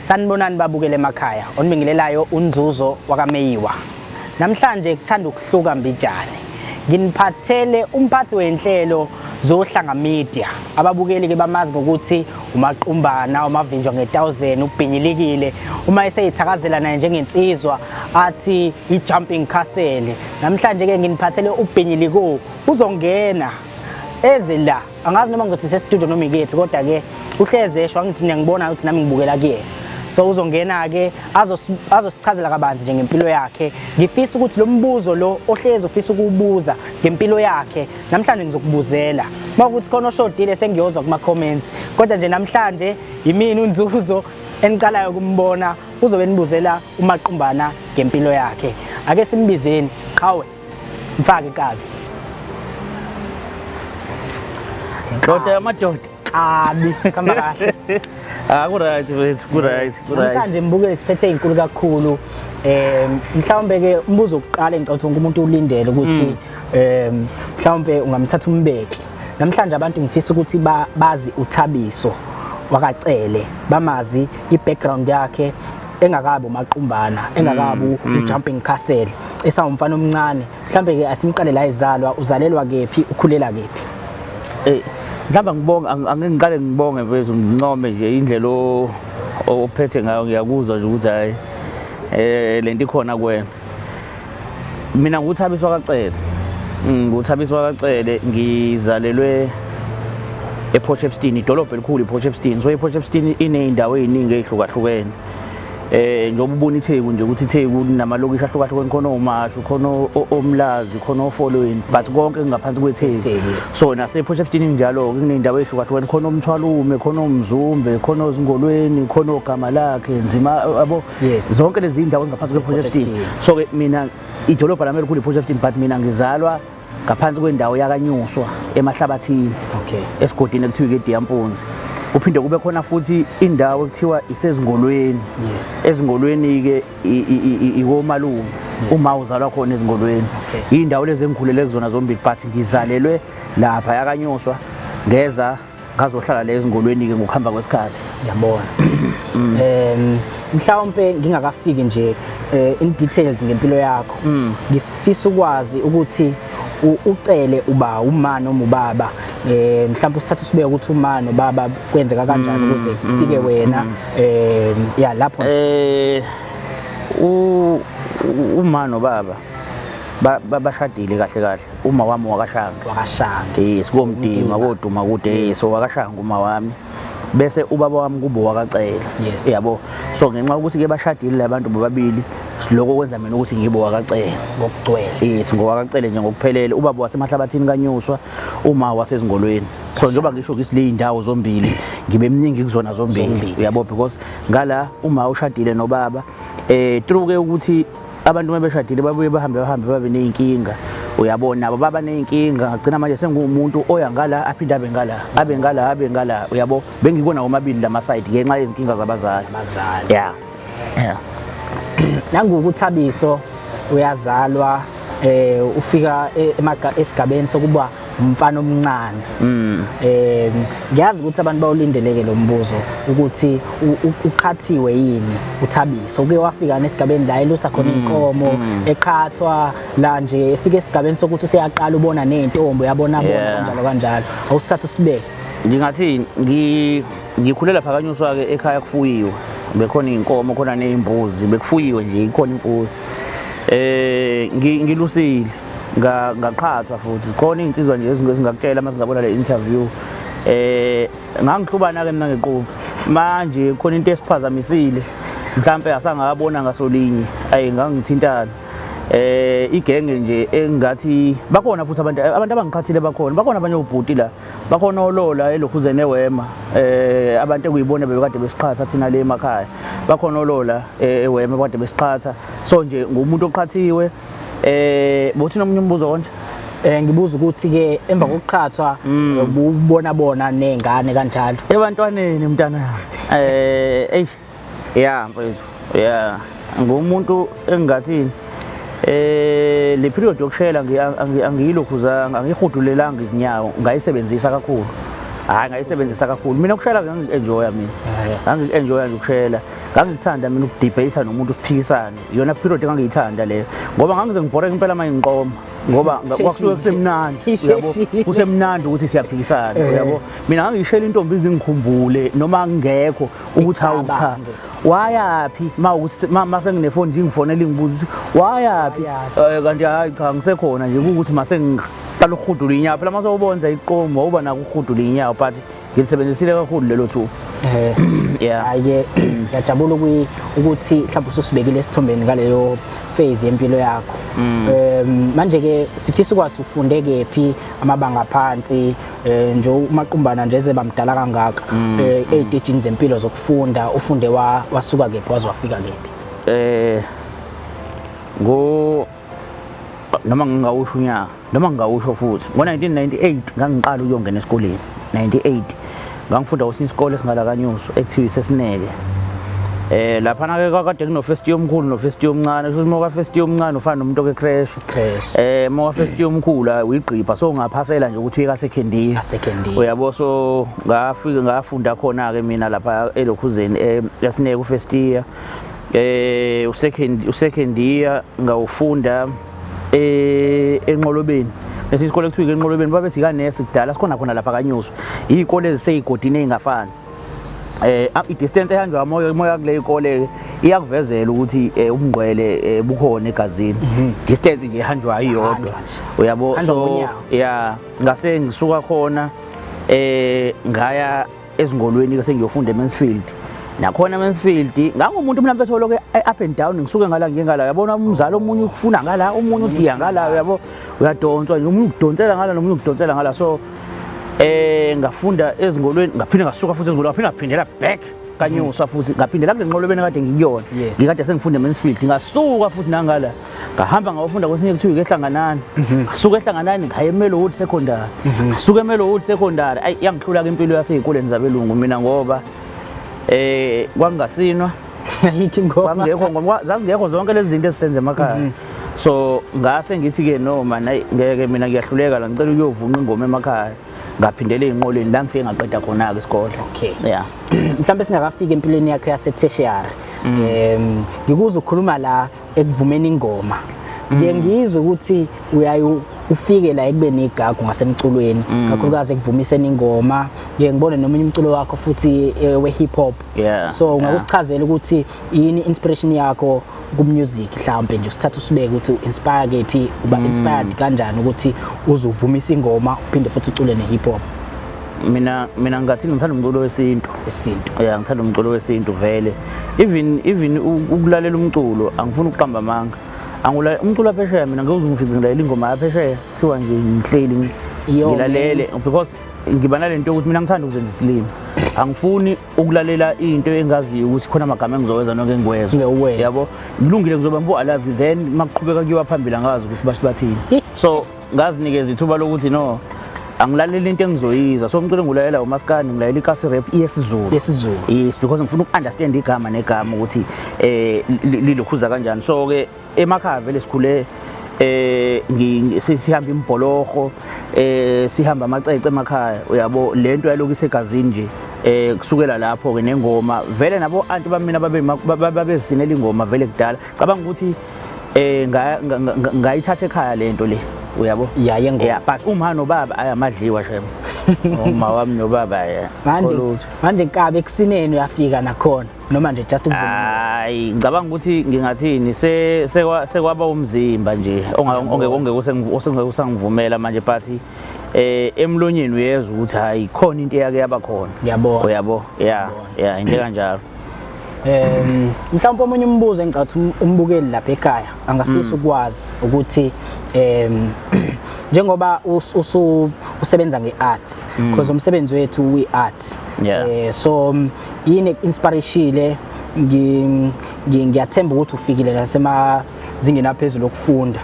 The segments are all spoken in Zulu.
Sanibonani babukele emakhaya, onibingelelayo uNzuzo wakaMeyiwa. Namhlanje kuthanda ukuhluka mbijane. Nginiphathele umphathi wenhlelo zoHlanga Media. Ababukeli ke bamazi ngokuthi uMaqumbana, uMavinjwa nge1000, ubhinyilikile. Uma eseyithakazela naye njengensizwa athi i-jumping castle. Namhlanje ke nginiphathele uBhinyiliko uzongena eze la angazi noma ngizothi sestudio noma ikephi kodwa ke uhleze esho angithi ngiyangibona ukuthi nami ngibukela kuyena so uzongena ke azosichazela kabanzi nje ngempilo yakhe. Ngifisa ukuthi lo mbuzo lo ohlezi ufisa ukuwubuza ngempilo yakhe namhlanje ngizokubuzela uma ukuthi khona oshodile sengiyozwa kuma comments, kodwa nje namhlanje yimina uNzuzo eniqalayo ukumbona uzobe nibuzela uMaqumbana ngempilo yakhe. Ake simbizeni, qhawe mfake kabi. Ndoda yamadoda. Kabi, khamba kahle. Ah, ku right mfethu, ku right, ku right. Namhlanje mbukele siphethe izinkulu kakhulu. Mhlawumbe ke umbuzo wokuqala engicabanga ukuthi wonke umuntu ulindele ukuthi mhlawumbe ungamthatha umbeki. Namhlanje abantu ngifisa ukuthi bazi uThabiso wakaCele, bamazi i-background yakhe engakabi uMaqumbana, engakabi ujumping castle, esawumfana omncane. Mhlambe ke asimqale la ezalwa, uzalelwa kephi, ukhulela kephi? Eh, mhlawumbe ngibonge, angingiqale ngibonge mfethu, ngincome nje indlela ophethe ngayo, ngiyakuzwa nje ukuthi hayi lento ikhona kuwena. Mina nguThabiso wakaCele. NguThabiso wakaCele, ngizalelwe ePort Shepstone, idolobha elikhulu iPort Shepstone. So iPort Shepstone iney'ndawo ey'ningi ey'hlukahlukene. Njengoba ubona iTheku nje ukuthi iTheku linamalokishi ahlukahlukene, khona oMashu, khona oMlazi, khona oFolweni, but konke kungaphansi kweTheku. Itheku, yes. So nasePort Shepstone njalo-ke kuney'ndawo ey'hlukahlukene, khona oMthwalume, khona oMzumbe, khona oZingolweni, khona oGama lakhe, Nzima, yabo. Zonke lezi zindawo zingaphansi kwePort Shepstone. Shepstone. So ke mina idolobha lami elikhulu iPort Shepstone, but mina ngizalwa ngaphansi kwendawo yakaNyuswa emahlabathini. Esigodini ekuthiwa iGediyampunzi. Kuphinde kube khona futhi indawo ekuthiwa iseZingolweni. EZingolweni ke ikomalume. Uma uzalwa khona eZingolweni. Indawo lezi engikhulele kuzona zombili, but ngizalelwe lapha yakaNyuswa, ngeza ngazohlala le eZingolweni ke ngokuhamba kwesikhathi. Ngiyabona. Mhlawumbe ngingakafiki nje in details ngempilo yakho. Ngifisa ukwazi ukuthi ucele uba uma noma ubaba, mhlawumbe usithatha usibeke ukuthi uma nobaba kwenzeka kanjani ukuze kufike wena, ya lapho nje. Uma nobaba bashadile kahle kahle. Uma wami wakaShange. WakaShange. Yes, komdima koduma kude, so wakaShange uma wami. Bese ubaba wami kubo wakaCele. Yabo. So ngenxa yokuthi ke bashadile labantu bobabili, lokho kwenza mina ukuthi ngibe wakaCele ngokugcwele. Yes, ngowakaCele nje ngokuphelele. Ubaba wasemahlabathini kaNyuswa, uma waseZingolweni. So njengoba ngisho ngithi le indawo zombili ngibe mningi kuzona zombili. Uyabo, because ngala uma ushadile nobaba, true ke ukuthi abantu mebeshadile babuye bahambe bahambe babe nezinkinga. Uyabona nabo baba nezinkinga, ngagcina manje sengumuntu oya ngala aphinde abe ngala, abe ngala, abe ngala. Uyabo, bengikona omabili lama side ngenxa yezinkinga zabazali. Abazali. Yeah. Yeah. Nangu uThabiso uyazalwa, ufika esigabeni sokuba umfana omncane. Ngiyazi ukuthi abantu bawulindeleke lo mbuzo ukuthi uqhathiwe yini uThabiso. Uke wafika nesigabeni la elusa khona inkomo, eqhathwa la nje, efika esigabeni sokuthi useyaqala ubona nezintombi, uyabona bona kanjalo kanjalo. Awusithatha usibeke. Ngingathi ngikhulela phakanyuswa ke ekhaya kufuyiwe. Bekhona izinkomo, khona nezimbuzi, bekufuyiwe nje, ikhona imfuyo. Ngilusile. Ngaqhathwa futhi. Zikhona izinsizwa nje ezingakutshela uma singabona le interview. Ngangihlubana ke mina ngequpha. Manje khona into esiphazamisile. Mhlambe asangabona ngasolinye. Ayi ngangithintana. Igenge nje engathi bakhona futhi abantu abangiqhathile bakhona. Bakhona abanye obhuti la. Bakhona olola elokhuze newema. Abantu ekuyibona bebekade besiqhatha thina le emakhaya. Bakhona olola ewema kade besiqhatha. So nje ngumuntu oqhathiwe. Bothi nomunye umbuzo konje? Ngibuza ukuthi ke emva kokuqhathwa ubona bona nezingane kanjalo. Ebantwaneni mntana. Eish. Yeah mfethu. Yeah. Ngumuntu engingathini? Le period yokushela angiyilokhuzanga, angihudulelanga izinyawo, ngayisebenzisa kakhulu. Hayi ngayisebenzisa kakhulu. Mina ukushela ngangi-enjoya mina. Ngangi-enjoya nje ukushela. Ngangikuthanda mina ukudebate nomuntu, siphikisane. Iyona period engangiyithanda leyo, ngoba ngangize ngibhoreke impela uma ngiqoma, ngoba kwakusuke kusemnandi, uyabo, kusemnandi ukuthi siyaphikisana, uyabo. Mina ngangishela intombi izingikhumbule noma ngingekho, ukuthi hawu cha, Icabange. Wayaphi ma ukuthi mase nginefoni nje, ngifonela, ingibuza ukuthi wayaphi. Kanti hayi cha, ngisekhona nje, ukuthi mase ngiqala ukuhudula inyawo phela, mase ubonza iqomo wawuba nako ukuhudula inyawo, but ngilisebenzisile kakhulu lelo thuba. Yeah. Hayi-ke, ngiyajabula ukuthi mhlawumbe ususibekile esithombeni ngaleyo phase yempilo yakho. Manje-ke sifisa ukwazi ufunde kephi amabanga aphansi, nje uMaqumbana nje eze bamdala kangaka, ey'tejini zempilo zokufunda, ufunde wasuka kephi waze wafika kephi? Ngo noma ngingawusho unyaka, noma ngingawusho futhi, ngo-1998 ngangiqala ukuyongena esikoleni. 98 ngangifunda kwesinye isikole esingala kaNyuso ekuthiwa iseSineke. Laphana ke kakade kuno first year omkhulu no first year omncane. Kusho ukuthi first year omncane ufana nomuntu oke creche. Creche. Moka first year omkhulu uyigqipha, so ungaphasela nje ukuthi uye ka second year. Ka second year. Uyabo, so ngafika ngafunda khona ke mina lapha elokhuzeni, eSineke, u first year. U second year ngawufunda eNqolobeni. Lesi isikole kuthiwa eNqolobeni, babethi kanesi kudala, sikhona khona lapha kaNyuso. Izikole eziseyigodini ezingafani. I-distance ehanjwa moya moya kule ikole iyakuvezela ukuthi ubungqwele bukhona egazini. Distance nje ihanjwa iyodwa. Ihanjwa nje. Uyabo. Hanjwa So ngonyawo. yeah, ngase ngisuka khona ngaya ezingolweni ke, sengiyofunda eMansfield. Nakhona eMansfield ngangumuntu mina mfethu lokho up and down, ngisuke ngala ngiye ngala, yabona. Umzali omunye ukufuna ngala, omunye uthi iya ngala, uyabo, uyadonswa nje, omunye ukudonsela ngala nomunye ukudonsela ngala. So ngafunda ezingolweni, ngaphinde ngasuka futhi ezingolweni, ngaphinde ngaphindela back kaNyusa futhi, ngaphindela kule nqolobeni kade ngikuyona. Ngikade sengifunda eMansfield, ngasuka futhi nangala, ngahamba ngawufunda kwesinye kuthiwa ike Hlanganani. Ngasuka eHlanganani ngaya eMelowood Secondary. Ngasuka eMelowood Secondary, ayi, yangihlula ke impilo yasey'koleni zabelungu mina, ngoba kwangasinwa. Ayikho ingoma. Kwakungekho ngoma, zazingekho zonke lezi zinto esisenza emakhaya. So ngase ngithi-ke no man, ayi ngeke mina, ngiyahluleka la, ngicela ukuyovunqa ingoma emakhaya. Ngaphindela ey'nqoleni la ngifike ngaqeda khona-ke isikole. Yeah. Mhlawumbe singakafiki empilweni yakho yase-tertiary, ngikuze ukhuluma la ekuvumeni ingoma, ngiye ngizwe ukuthi uyaye ufike la ekubeni igagu ngasemculweni, kakhulukazi ekuvumiseni ingoma. Ngiye ngibone nomunye umculo wakho futhi we-hip hop. So ungakusichazela ukuthi yini inspiration yakho ku-music? Mhlawumbe nje usithatha usibeke ukuthi u-inspire kephi, uba inspired kanjani ukuthi uze uvumisa ingoma uphinde futhi ucule ne-hip hop? Mina ngathi ngithanda umculo wesintu. Esintu. Yeah, ngithanda umculo wesintu vele. Even ukulalela umculo, angifuni ukuqamba amanga, angula umculo waphesheya. Mina ngeke ngifike ngilalela ingoma yaphesheya, kuthiwa nje ngihleli Iyo, ngilalele, because ngiba nalento yokuthi mina ngithanda ukuzenza isilima, angifuni ukulalela into engaziyo ukuthi khona amagama engizoweza nonke engiwezwa. Ngewezwa. Yabo, kulungile, ngizoba mbu I love you, then makuqhubeka kuyiwa phambili angazi ukuthi basho bathini. So ngazinikeza ithuba lokuthi no, angilaleli into engizoyizwa. So umculo engiwulalela umaskandi, ngilalela ikasi rap yesiZulu. YesiZulu. Yes, because ngifuna uku-understand igama negama ukuthi lilokhuza kanjani. So ke emakhaya vele sikhule sihamba imbholoho, sihamba amacece emakhaya, uyabo, lento yalokhu isegazini nje. Kusukela lapho ke nengoma vele, nabo anti bami mina babe babezinela ingoma vele kudala. Cabanga ukuthi ngayithatha ekhaya lento le, uyabo. Ya, yengoma. Yeah, but uma nobaba ayamadliwa shem, uma wami nobaba, yeah. Manje Kolutho. Manje nkabe ekusineni uyafika nakhona, noma nje just ukuvuma? Hayi, ngicabanga ukuthi ngingathini, sekwaba umzimba nje ongeke usangivumela manje, but emlonyeni uyezwa ukuthi hayi, khona into eyake yaba khona. Ngiyabona. Uyabo, yeah, into kanjalo. Mhlawumbe omunye umbuzo engicathi umbukeli lapha ekhaya angafisa ukwazi ukuthi njengoba usebenza nge-arts, because umsebenzi wethu uyi-arts, so yini inspiration? Ngiyathemba ukuthi ufikile nasemazingeni aphezulu okufunda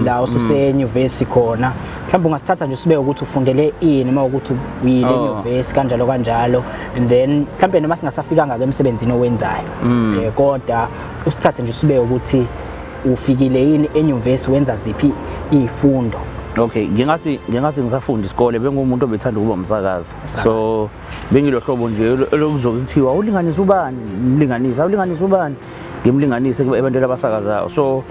la ususenyuvesi khona. Mhlawumbe ungasithatha nje usibeke ukuthi ufundele ini, uma ukuthi uyile enyuvesi, kanjalo kanjalo, and then mhlawumbe noma singasafikanga ke emsebenzini owenzayo, kodwa usithathe nje usibeke ukuthi ufikile yini enyuvesi, wenza ziphi izifundo? Okay, ngingathi ngisafunda isikole bengumuntu obethanda ukuba umsakazi. So bengilohlobo nje elokuzokuthiwa ulinganisa ubani, umlinganisa, ulinganisa ubani, ngimlinganise ebantwini abasakazayo. So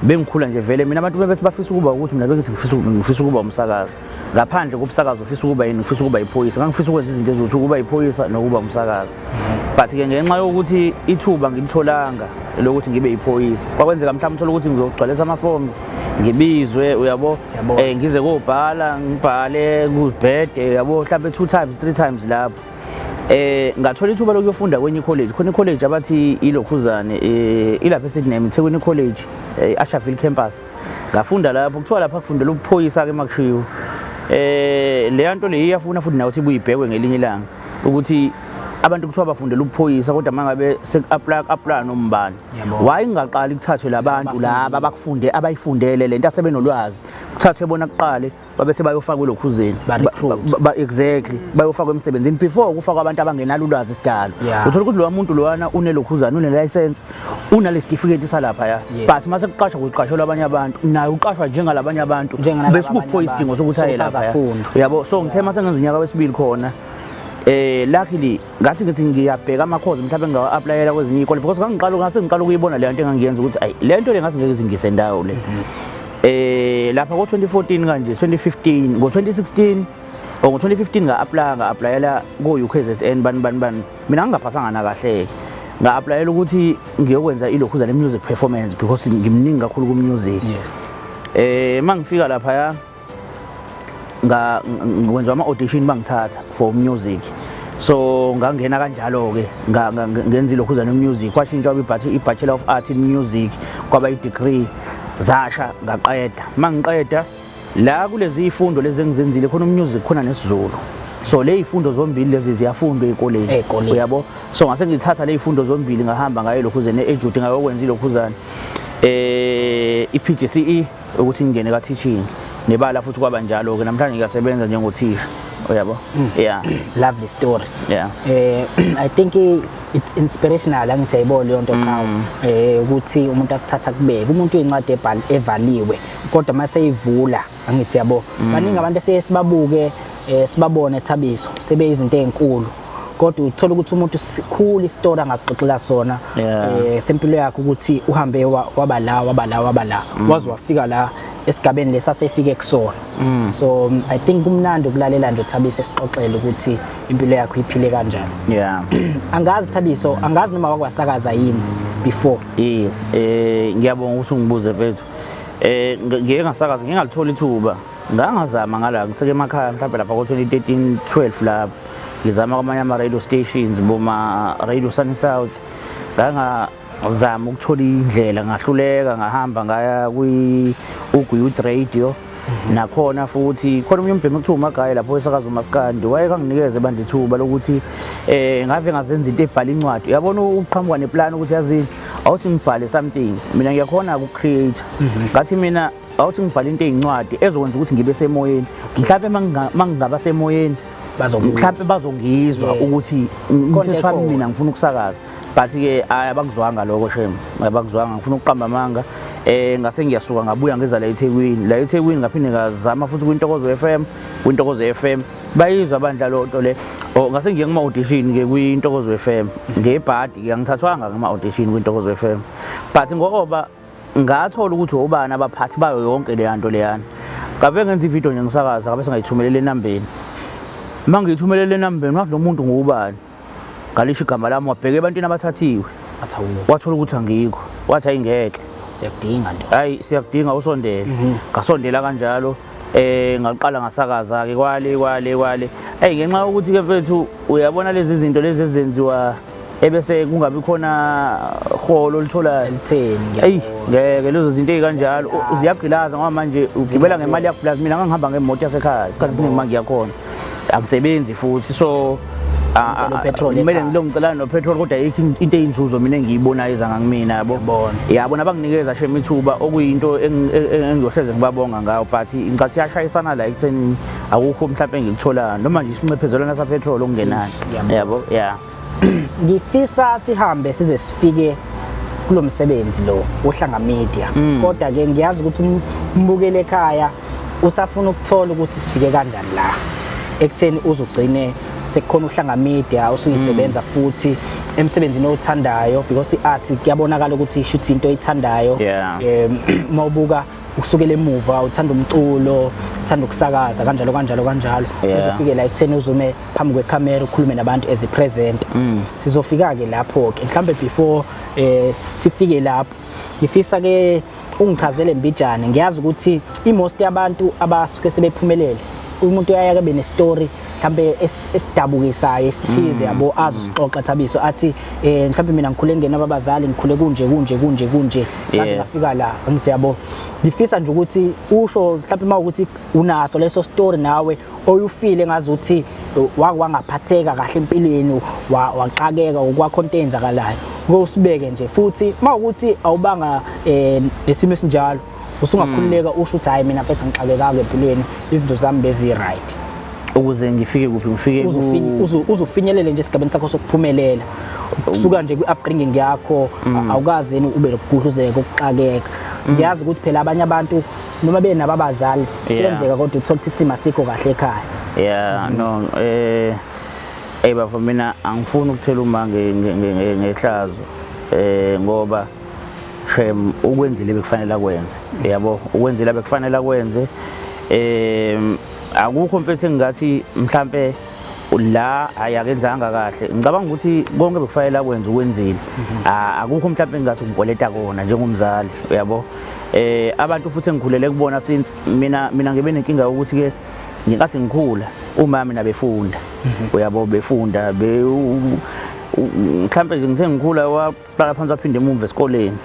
bengikhula nje vele mina abantu bebethi bafisa ukuba ukuthi mina bengithi ngifisa ukuba umsakazi. Ngaphandle kobusakazi ufisa ukuba yini? Ngifisa ukuba iphoyisa. Ngangifisa ukwenza izinto eziwukuthi ukuba iphoyisa nokuba umsakazi. But ke ngenxa yokuthi ithuba ngilitholanga lokuthi ngibe iphoyisa, kwakwenzeka mhlawumbe uthola ukuthi ngizogcwalisa ama-forms ngibizwe, uyabo, ngize kobhala ngibhale kubhede, uyabo, mhlawumbe 2 times 3 times lapho. Ngathola ithuba lokuyofunda kwenye college, khona i-college abathi ilokhuzane, ilapha eSydney, eThekwini College, Asherville campus. Ngafunda lapho, kuthiwa lapha kufundela ubuphoyisa ke makushiwo. Leya nto le iyafuna futhi nawe ukuthi ibuyibhekwe ngelinye ilanga ukuthi abantu kuthiwa bafundela ubuphoyisa kodwa mangabe seku-apply nombani, why ngingaqali kuthathwe labantu laba abakufunde abayifundele lento asebenolwazi, kuthathwe bona kuqale babe sebayofakwa elokhuzeni, exactly, bayofakwa emsebenzini before kufakwa abantu abangenalo ulwazi isidalo. Uthola ukuthi lowa muntu lowana unelokhuzana, une-license, unale certificate salapha ya, but mase kuqashwa kuqashelwa abanye abantu, naye uqashwa njengalabanye abantu, bese kupho isidingo sokuthi aye lapha, uyabo. So ngithe mase ngenza unyaka wesibili khona, luckily ngathi ngithi ngiyabheka ama-course mhlawumbe ngingawa-applyela kwezinye iy'kole, because ngase ngiqala ukuyibona le nto engangiyenza ukuthi ayi le nto le ngathi ngeke izingise ndawo le. Lapha ngo-2014 kanje 2015, ngo-2016 or ngo-2015 nga-applyela ko-UKZN bani bani bani, mina ngingaphasanga nakahle. Nga-applyela ukuthi ngiyokwenza ilokhuza le-music performance because ngimningi kakhulu ku-music. Mangifika laphaya ngwenza ama-audition, bangithatha for music, so ngangena kanjalo-ke ngenza ilokhuza ne-music, kwashintsha i-Bachelor of Art in Music kwaba i-degree, zasha ngaqeda. Mangiqeda la kulezi ifundo lezi engizenzile khona umusic khona nesiZulu, so le ifundo zombili lezi ziyafundwa ey'koleni, uyabo. So ngase ngithatha le ifundo zombili ngahamba ngayo lokhuzane e-Ejude ngayokwenza ilokhuzane i-PGCE ukuthi ngingene ka-teaching nebala futhi kwaba njalo-ke namhlanje ngiyasebenza njengothisha, uyabo. Yeah. Lovely story. Yeah. I think it's inspirational, angithi ayibona leyo nto qhawe, ukuthi umuntu akuthatha kubeke umuntu incwadi evaliwe kodwa mase eyivula, angithi yabo, baningi abantu esesibabuke sibabone Thabiso sebeyizinto ezinkulu, kodwa uthola ukuthi umuntu sikhulu isitori angakuxoxela sona sempilo yakhe ukuthi uhambe waba la waba la waba la waze wafika la esigabeni lesasefike kusona. So I think kumnandi ukulalela nje Thabiso esixoxela ukuthi impilo yakho iphile kanjani. Angazi Thabiso, angazi noma wakwasakaza yini before. Yes, ngiyabonga ukuthi ungibuze mfethu. Ngike ngasakaza, ngingalithola ithuba, ngangazama ngala ngiseke emakhaya mhlawumbe lapha ko-2013 12 lapho ngizama kwamanye ama-radio stations, boma Radio Sunny South, ngangazama ukuthola indlela ngahluleka, ngahamba ngaya kwi-Ugu Youth Radio nakhona futhi khona omunye umbhemi ekuthiwa uMagaye lapho esakaza umaskandi, waye kanginikeze bandla ithuba lokuthi ngave ngazenza into ebhala incwadi, uyabona, uqhamuka neplan ukuthi yazini awuthi ngibhale something, mina ngiyakhona uku-create, ngathi mina awuthi ngibhale into eyincwadi ezokwenza ukuthi ngibe semoyeni, mhlawumbe mangingaba semoyeni mhlawumbe bazongizwa ukuthi umthetho wami mina ngifuna ukusakaza, but ke abakuzwanga lokho shem, abakuzwanga, ngifuna ukuqamba amanga. Ngase ngiyasuka ngabuya ngeza la eThekwini, la eThekwini ngaphinde ngazama futhi kwiNtokozo FM, kwiNtokozo FM bayizwa bandla lonto le. Ngase ngiye kuma audition ke kwiNtokozo FM, ngebhadi ke angithathwanga kuma audition kwiNtokozo FM, but ngoba ngathola ukuthi obani abaphathi bayo yonke le nto leyana, ngabe ngenza ivideo nje ngisakaza, ngabe sengayithumelela enambeni, mangiyithumelela enambeni wathi lo muntu ngubani, ngalisho igama lami, wabheka ebantwini abathathiwe, wathola ukuthi angikho, wathi ayingeke siyakudinga nto, hayi siyakudinga usondele. Ngasondela kanjalo, ngaqala ngasakaza ke kwale kwale kwale. Hey, ngenxa yokuthi ke mfethu uyabona lezi zinto lezi ezenziwa ebese kungabi khona holo olitholayo elitheni, eyi ngeke lezo zinto ey'kanjalo ziyagqilaza ngoba manje ugibela ngemali yakupulazi. Mina ngangihamba ngemoto yasekhaya isikhathi esiningi uma ngiyakhona, angisebenzi futhi, so kumele ngilongicela nopetrol, kodwa ayikho into eyinzuzo mina engiyibonayo eza ngakumina, yabo. Yabo nabanginikeza shem ithuba okuyinto engiyohleze ngibabonga ngayo, but ngicathi iyashayisana la ekutheni akukho mhlawumbe engikutholayo noma nje isinxephezelwana sapetrol okungenani, yabo. Yeah. Ngifisa sihambe size sifike kulo msebenzi lo woHlanga Media, kodwa ke ngiyazi ukuthi umbukele ekhaya Usafuna ukuthola ukuthi sifike kanjani la ekutheni uzugcine sekukhona uHlanga Media usuyisebenza futhi emsebenzini owuthandayo, because i-art kuyabonakala ukuthi shuthi into oyithandayo. Mawubuka ukusukela emuva, uthanda umculo, uthanda ukusakaza, kanjalo kanjalo kanjalo, uzofike la ekutheni uzume phambi kwekhamera ukhulume nabantu as a presenter. Sizofika ke lapho ke mhlambe. Before sifike lapho, ngifisa ke ungichazele mbijane. Ngiyazi ukuthi i-most yabantu abasuke sebephumelele, umuntu uyaya ke ne-story mhlambe esidabukisayo esithize, yabo, azosixoxa Thabiso, athi mhlambe mina ngikhule ngena abazali, ngikhule kunje kunje kunje kunje, ngaze ngafika la. Ngithi yabo, ngifisa nje ukuthi usho mhlambe uma ukuthi unaso leso story nawe oyufile ngazuthi wangaphatheka kahle empilweni, waxakeka okwakho into eyenzakalayo, usibeke nje. Futhi mawukuthi awubanga nesimo esinjalo, usungakhululeka usho ukuthi hayi, mina mfethu ngixakekanga empilweni, izinto zami bezi right. Ukuze ngifike kuphi? Ngifike Uzufinyelele nje esigabeni sakho sokuphumelela, kusuka nje kwi-upbringing yakho, awukaze yini ube nokugudluzeka, ukuxakeka? Ngiyazi ukuthi phela abanye abantu noma benabo abazali, kuyenzeka kodwa uthole ukuthi isimo asikho kahle ekhaya. Yeah, no, bafo, mina angifuni ukuthela uma ngehlazo ngoba shem ukwenzile bekufanele akwenze, yabo, ukwenzile bekufanele akwenze. Akukho mfethu engingathi mhlambe la hayi akenzanga kahle. Ngicabanga ukuthi konke bekufanele akwenze ukwenzile. Akukho mhlambe engingathi ngikweleta kona njengomzali, uyabo. Abantu futhi engikhulele kubona, since mina ngibe nenkinga yokuthi ke ngenkathi ngikhula umama mina befunda, uyabo, befunda be mhlambe nje ngithe ngikhula waqala phansi waphinde emuva esikoleni.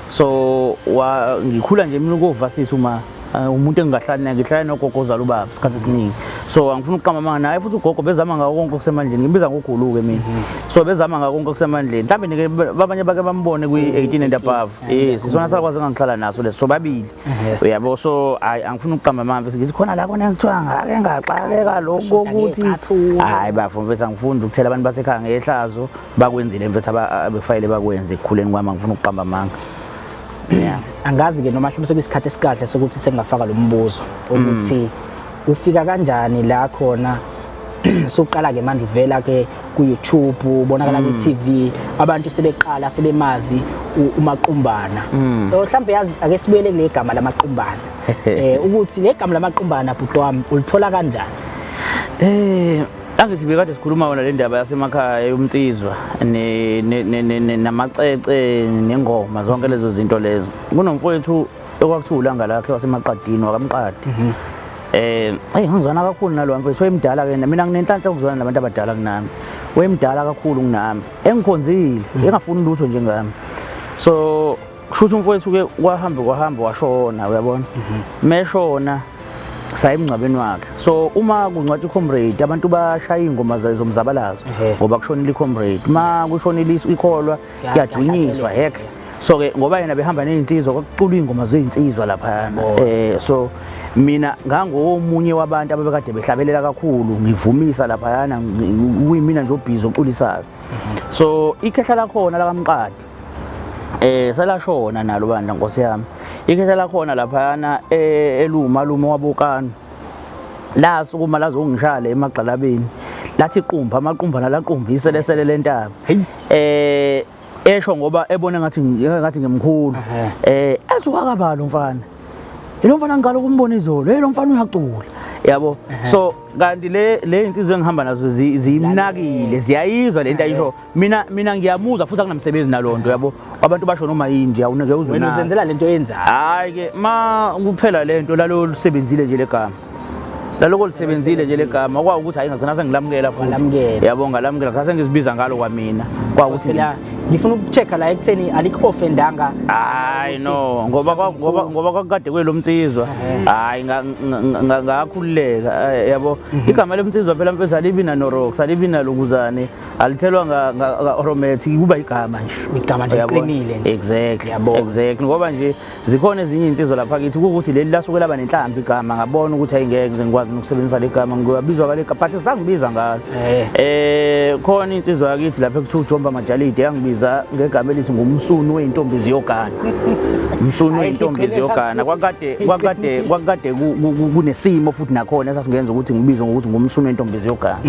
So wa ngikhula nje mina ukovasithi uma umuntu engingahlali naye, ngihlala nogogo ozala ubaba isikhathi esiningi. So angifuni ukuqamba amanga, naye futhi ugogo bezama ngawo konke okusemandleni, ngimbiza ngogulu-ke mina. So bezama ngawo konke okusemandleni. Mhlawumbe nike abanye bake bambone kwi-18 and above. Yes, isona salukwazi engangihlala naso leso, sobabili, uyabo. So hayi, angifuni ukuqamba amanga mfethu, ngithi khona la kona kuthiwa ngake ngaxakeka lokho kokuthi ngey'cathulo. Hayi bafo mfethu, angifuni ukuthela abantu basekhaya ngehlazo. Bakwenzile mfethu abefanele bakwenze ekukhuleni kwami, angifuni ukuqamba amanga, yeah. Angazi-ke noma mhlawumbe sekuyisikhathi esikahle sokuthi sengingafaka lo mbuzo ukuthi ufika kanjani la khona suqala-ke manje uvela-ke ku-YouTube, ubonakala kwi-TV, abantu sebeqala sebemazi uMaqumbana. So mhlawumbe yazi, ake sibuyele kule gama lamaqumbana, ukuthi le gama lamaqumbana, bhuti wami, ulithola kanjani? Angithi bekade sikhuluma wona le ndaba yasemakhaya yomnsizwa namacece nengoma, zonke lezo zinto lezo. Kunomfowethu okwakuthiwa ulanga lakhe wasemaqadini wakamqadi. Hey, ngizwana kakhulu nalo mfowethu, wayemdala ke. Mina nginenhlanhla ukuzwana nabantu abadala kunami. Wayemdala kakhulu kunami. Engikhonzile, engafuni lutho njengami. So kusho umfowethu ke kwahamba kwahamba washona, uyabona. Meshona saya emngcwabeni wakhe. So uma kungcwatshwa i-comrade, abantu bashaya iy'ngoma zomzabalazo ngoba kushonile i-comrade. Ma kushonile ikholwa, kuyadunyiswa hek. So ke ngoba yena behamba ney'nsizwa, kwakuculwa iy'ngoma zey'nsizwa laphayana. So mina ngangomunye wabantu ababekade behlabelela kakhulu, ngivumisa laphayana, kuyimina nje obhizi oculisayo. So ikhehla lakhona lakamqadi selashona nalo bandla, nkosi yami. Ikhehla lakhona laphayana elumalume wabokano lasukuma lazongishaya le emagxalabeni, lathi qumba amaqumba nalaqumba iselesele lentaba. Esho ngoba ebona ngathi ngimkhulu. Ezuka kabalo mfana. Lo mfana ngiqala ukumbona izolo. Hey, lo mfana uyacula. Yabo. So kanti le insizwa engihamba nazo ziyimnakile, ziyayizwa lento ayisho. Mina ngiyamuzwa futhi akunamsebenzi nalonto, yabo. Abantu basho noma yini nje, awuneke uzwe. Wena uzenzela lento oyenzayo. Hayi ke, ma kuphela lento lalo lisebenzile nje legama. Laloko lisebenzile nje legama, kwa ukuthi hayi, ngagcina sengilamukela futhi. Walamukela. Yabo, ngalamukela, ngase ngizibiza ngalo kwamina. Kwa ukuthi Phela ngifuna uku-check-a la ekutheni alikufendanga. Hayi no, ngoba kwakade kwelomnsizwa, hayi, ngakhululeka, yabo. Igama lemnsizwa phela mfethu alibi na norox, alibi nalokuzane, alithelwa nga aromatic, kuba igama nje. Igama nje Uyabona? liqinile nje. Exactly. Yabo. Exactly, ngoba nje zikhona ezinye insizwa lapha kithi ukuthi leli lasuke laba nenhlambi igama, ngabona ukuthi ayingeke ngize ngikwazi nokusebenzisa le gama, ngiyabizwa ngale gama, but sangibiza ngalo. Khona insizwa yakithi lapha ekuthiwa uJomba. Bamba Majalide yangibiza ngegama elithi ngumsunu wey'ntombi ziyogana. Umsunu wey'ntombi ziyogana. Kwakade kwakade kwakade kunesimo futhi nakhona esasingenza ukuthi ngibizwe ngokuthi ngumsunu wey'ntombi ziyogana.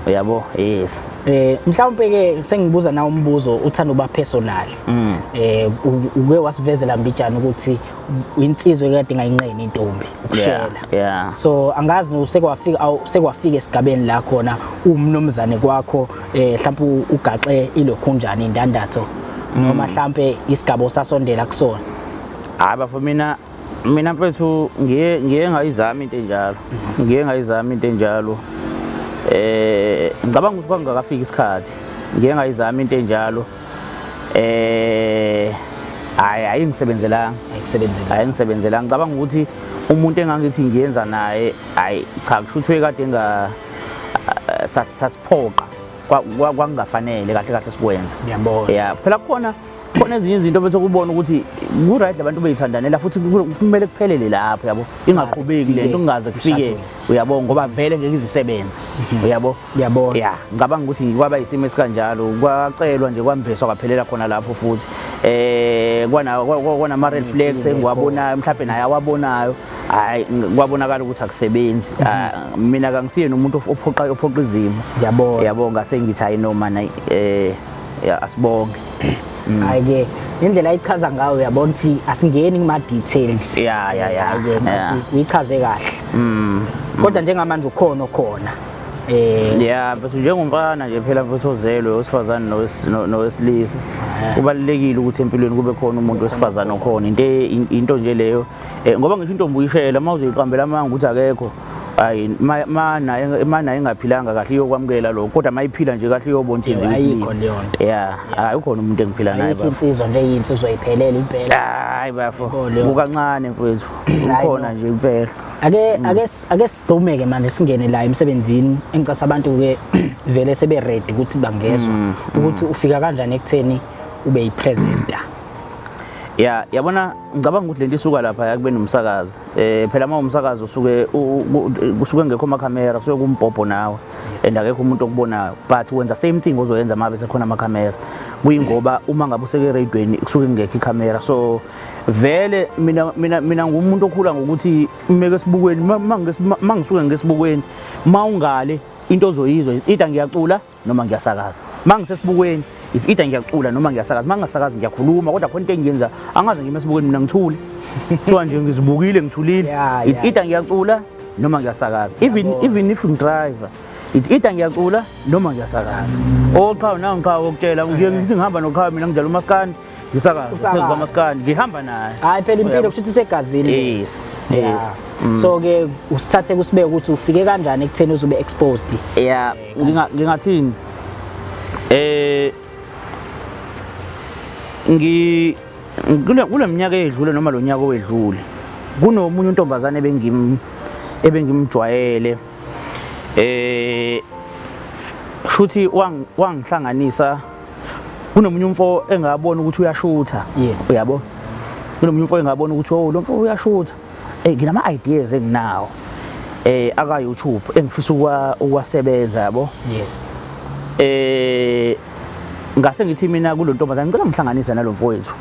Uyabo? Yes. Mhlawumbe ke sengibuza na umbuzo uthanda uba personal. Uke wasivezela mbijana ukuthi insizwe kade ingayinqeni intombi ukushela. Yeah. So angazi usekwafika sekwafika esigabeni la khona umnumzane kwakho mhlawumbe ugaxe ilokhunjani indandatho noma mhlawumbe isigaba osasondela kusona. Hayi bafo, mina mfethu ngiye ngayizama into enjalo. Ngiye ngayizama into enjalo. Ngicabanga ukuthi kwangakafiki isikhathi. Ngiye ngayizama into enjalo. Hayi, ayingisebenzelanga. Ayikusebenzela. Ayingisebenzelanga. Ngicabanga ukuthi umuntu engangithi ngiyenza naye, hayi cha, kusho ukuthi kade nga sasiphoqa kwakungafanele kahle kahle sikwenze. Ngiyabona. Yeah, phela khona khona ezinye izinto bese kubona ukuthi ku right abantu beyithandanela futhi kumele kuphelele lapho, yabo, ingaqhubeki lento kungaze kufike, uyabo, ngoba vele ngeke izisebenze, uyabo. Ngiyabona. Yeah, ngicabanga ukuthi kwaba isimo esikanjalo, kwacelwa nje kwambeswa kwaphelela khona lapho futhi kwana kwana ama red flags engiwabonayo mhlawumbe naye awabonayo, hayi, kwabonakala ukuthi akusebenzi. Ah, mina kangisiye nomuntu ophoqa izimo. Ngiyabona. Yabo, ngase ngithi hayi noma na ya, asibonge. Hayi ke, indlela ayichaza ngayo uyabona ukuthi asingeni kuma details. Ya. Hayi ke, ngathi uyichaze kahle. Kodwa njengamanje ukhona okhona. Yeah, mfethu, njengomfana nje phela mfethu ozelwe owesifazane nowesilisa, kubalulekile ukuthi empilweni kube khona umuntu wesifazane okhona, into nje leyo, ngoba ngisho intombi uyishela uma uzoyiqambela amanga ukuthi akekho, hayi, ma naye engaphilanga kahle iyokwamukela lokho, kodwa ma iphila nje kahle iyobona ukuthi yenziwa Ayikho isilima. leyo nto. Yeah, hayi, ukhona umuntu engiphila naye, Ayikho bafo. insizwa nje iyinsizwa iphelele impela. Hayi bafo. Yebo, leyo. Kukancane mfethu, Hayi, ukhona no. nje impela. Ake sigxumeke manje singene la emsebenzini engicasa abantu ke vele sebe ready ukuthi bangezwa ukuthi ufika kanjani ekutheni ube yipresenter. Ya, yabona, ngicabanga ukuthi lento isuka lapha kube nomsakazi. Phela uma umsakazi usuke kusuke ngekho amakhamera, kusuke kumbhobho nawe and akekho umuntu okubonayo, but wenza same thing ozoyenza uma bese khona amakhamera, kuyingoba uma ngabe useke radioweni kusuke kungekho ikhamera. So vele mina ngumuntu okhula ngokuthi umeke esibukweni, ma ngisuke ngesibukweni, ma ungale into ozoyizwa is either ngiyacula noma ngiyasakaza. Ma ngisesibukweni it's either ngiyacula noma ngiyasakaza. Ma ngingasakazi ngiyakhuluma, kodwa khona into engiyenza angaze ngime esibukweni mina ngithule, kuthiwa nje ngizibukile ngithulile. It's either ngiyacula noma ngiyasakaza. Even if ngidriver, it's either ngiyacula noma ngiyasakaza. Oqhawe nawe, ngiqhawe ukutshela, ngiye ngithi ngihamba noqhawe, mina ngidlala umaskandi, ngisakaza Usakaza. phezu kwamaskandi, ngihamba naye. Hayi phela impilo kusho ukuthi isegazini. Yes. So ke usithathe kusibeke ukuthi ufike kanjani ekutheni uzube exposed. Yeah, ngingathini, ngi kule minyaka eyedlule noma lo nyaka owedlule, kunomunye untombazane ebengimjwayele, shuthi wangihlanganisa kunomunye umfo engabona ukuthi uyashutha. Uyabo, kunomunye umfo engabona ukuthi, oh, lo mfo uyashutha, nginama ideas enginawo aka YouTube engifisa ukuwasebenza, yabo. Ngase ngithi mina kulo ntombazane, ngicela ngihlanganise nalo mfowethu.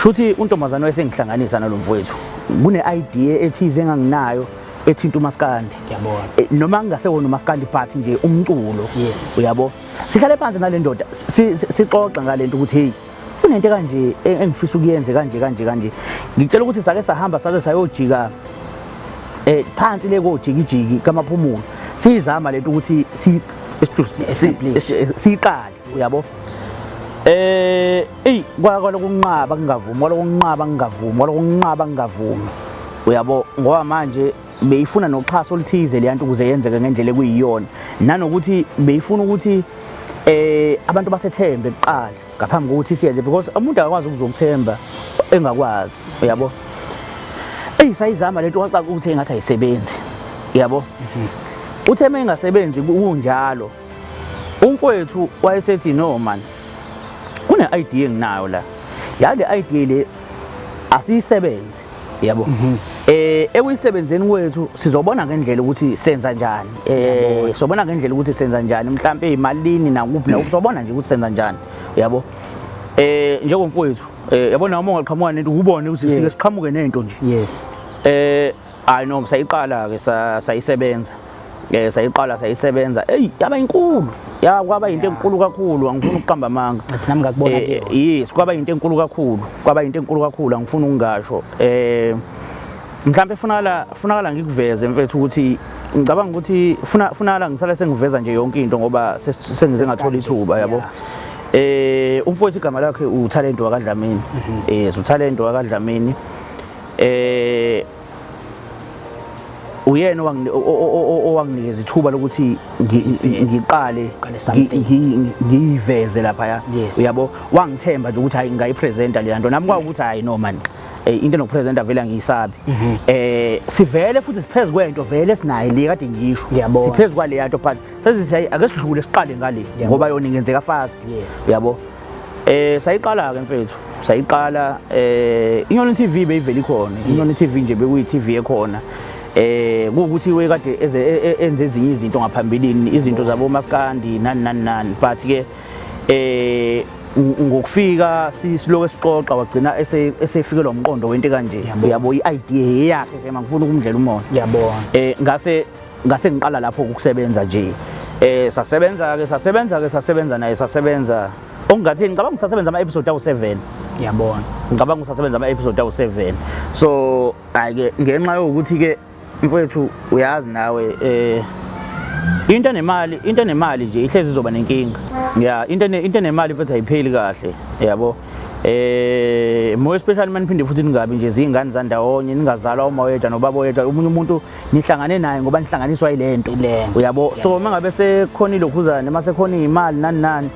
Shuthi untombazane wayesengihlanganisa nalo mfowethu, kune idea ethize enganginayo ethinta umaskandi. Ngiyabona. Noma ngingasewona umaskandi, but nje umculo. Uyabo, sihlale phansi nale ndoda, sixoxe ngalento ukuthi hey, kunento kanje engifisa ukuyenze kanje kanje kanje. Ngitshela ukuthi sake sahamba saze sayojika phansi le kojikijiki kamaphumulo, siyizama lento ukuthi Establish. siyiqale, uyabo. Ey, kwalokunqaba kungavumi, kwalokunqaba kungavumi, kwalokunqaba kungavumi, uyabo, ngoba manje beyifuna noxhaso oluthize le nto ukuze yenzeke ngendlela ekuyiyona, nanokuthi beyifuna ukuthi abantu basethembe kuqala ngaphambi kokuthi siyenze, because umuntu akakwazi ukuzokuthemba engakwazi, uyabo. Eyi, sayizama lento, kwacaca ukuthi engathi ayisebenzi, uyabo. Uthe uma ingasebenzi kunjalo, umfowethu wayesethi, no man, kune idea enginayo la, yale idea le asiyisebenze. Yabo. Ekuyisebenzeni kwethu sizobona ngendlela ukuthi senza njani. Sobona ngendlela ukuthi senza njani, mhlambe ezimalini nakuphi nakuphi, sobona nje ukuthi senza njani. Yabo. Njengomfowethu, yabona noma ungaqhamuka nento ubone ukuthi sike siqhamuke nento nje. Yes. Hayi no, sayiqala ke, sayisebenza. Sayiqala sayisebenza. Ey, yaba inkulu. Ya, kwaba into enkulu kakhulu, angifuni ukuqamba amanga. Athi nami ngakubona kuyona. Yes, kwaba into enkulu kakhulu. Kwaba into enkulu kakhulu, angifuni ukungasho. Mhlambe funakala ngikuveze mfethu ukuthi ngicabanga ukuthi funakala ngisale sengiveza nje yonke into ngoba sengize ngathola ithuba, yabo. Umfowethu igama lakhe uTalento wakaDlamini. uTalento wakaDlamini. Uyena owanginikeza ithuba lokuthi ngiqale ngiyiveze lapha. Uyabo, wangithemba nje ukuthi hayi ngayipresenta le nto, nami kwawukuthi hayi no man, into enokupresenta vele angiyisabi. Sivele futhi siphezulu kwento vele sinayo le kade ngisho, siphezulu kwale nto, but sesithi hayi ake sidlule siqale ngale ngoba yona ingenzeka fast. Uyabo. Sayiqala ke mfethu, sayiqala. Inyoni TV beyivele ikhona, Inyoni TV nje bekuyi TV ekhona. Kuwukuthi wekade enze ezinye izinto ngaphambilini, izinto zabo maskandi nani nani nani, but ke ngokufika siloke sixoxa wagcina esefikelwa umqondo wento kanje. Uyabo, i-idea yakhe nje, ngifuna ukumdlela umona. Ngiyabona. Ngase ngiqala lapho ukusebenza nje. Sasebenza ke, sasebenza ke, sasebenza naye, sasebenza. Okungathini, ngicabanga ngisasebenza ama episode awu7. Ngiyabona. Ngicabanga usasebenza ama episode awu7. So hayi ke, ngenxa yokuthi ke mfowethu uyazi nawe, into enemali nje ihlezi izoba nenkinga. Yeah, into enemali mfethu ayipheli kahle, yabo. More especially maniphinde futhi ningabi nje zingane zandawonye, ningazalwa uma oyedwa nobaba oyedwa, omunye umuntu nihlangane naye ngoba nihlanganiswa yilento. Yilento. Uyabo, so mangabe sekhona ilokhuzane, mase khona imali nani nani,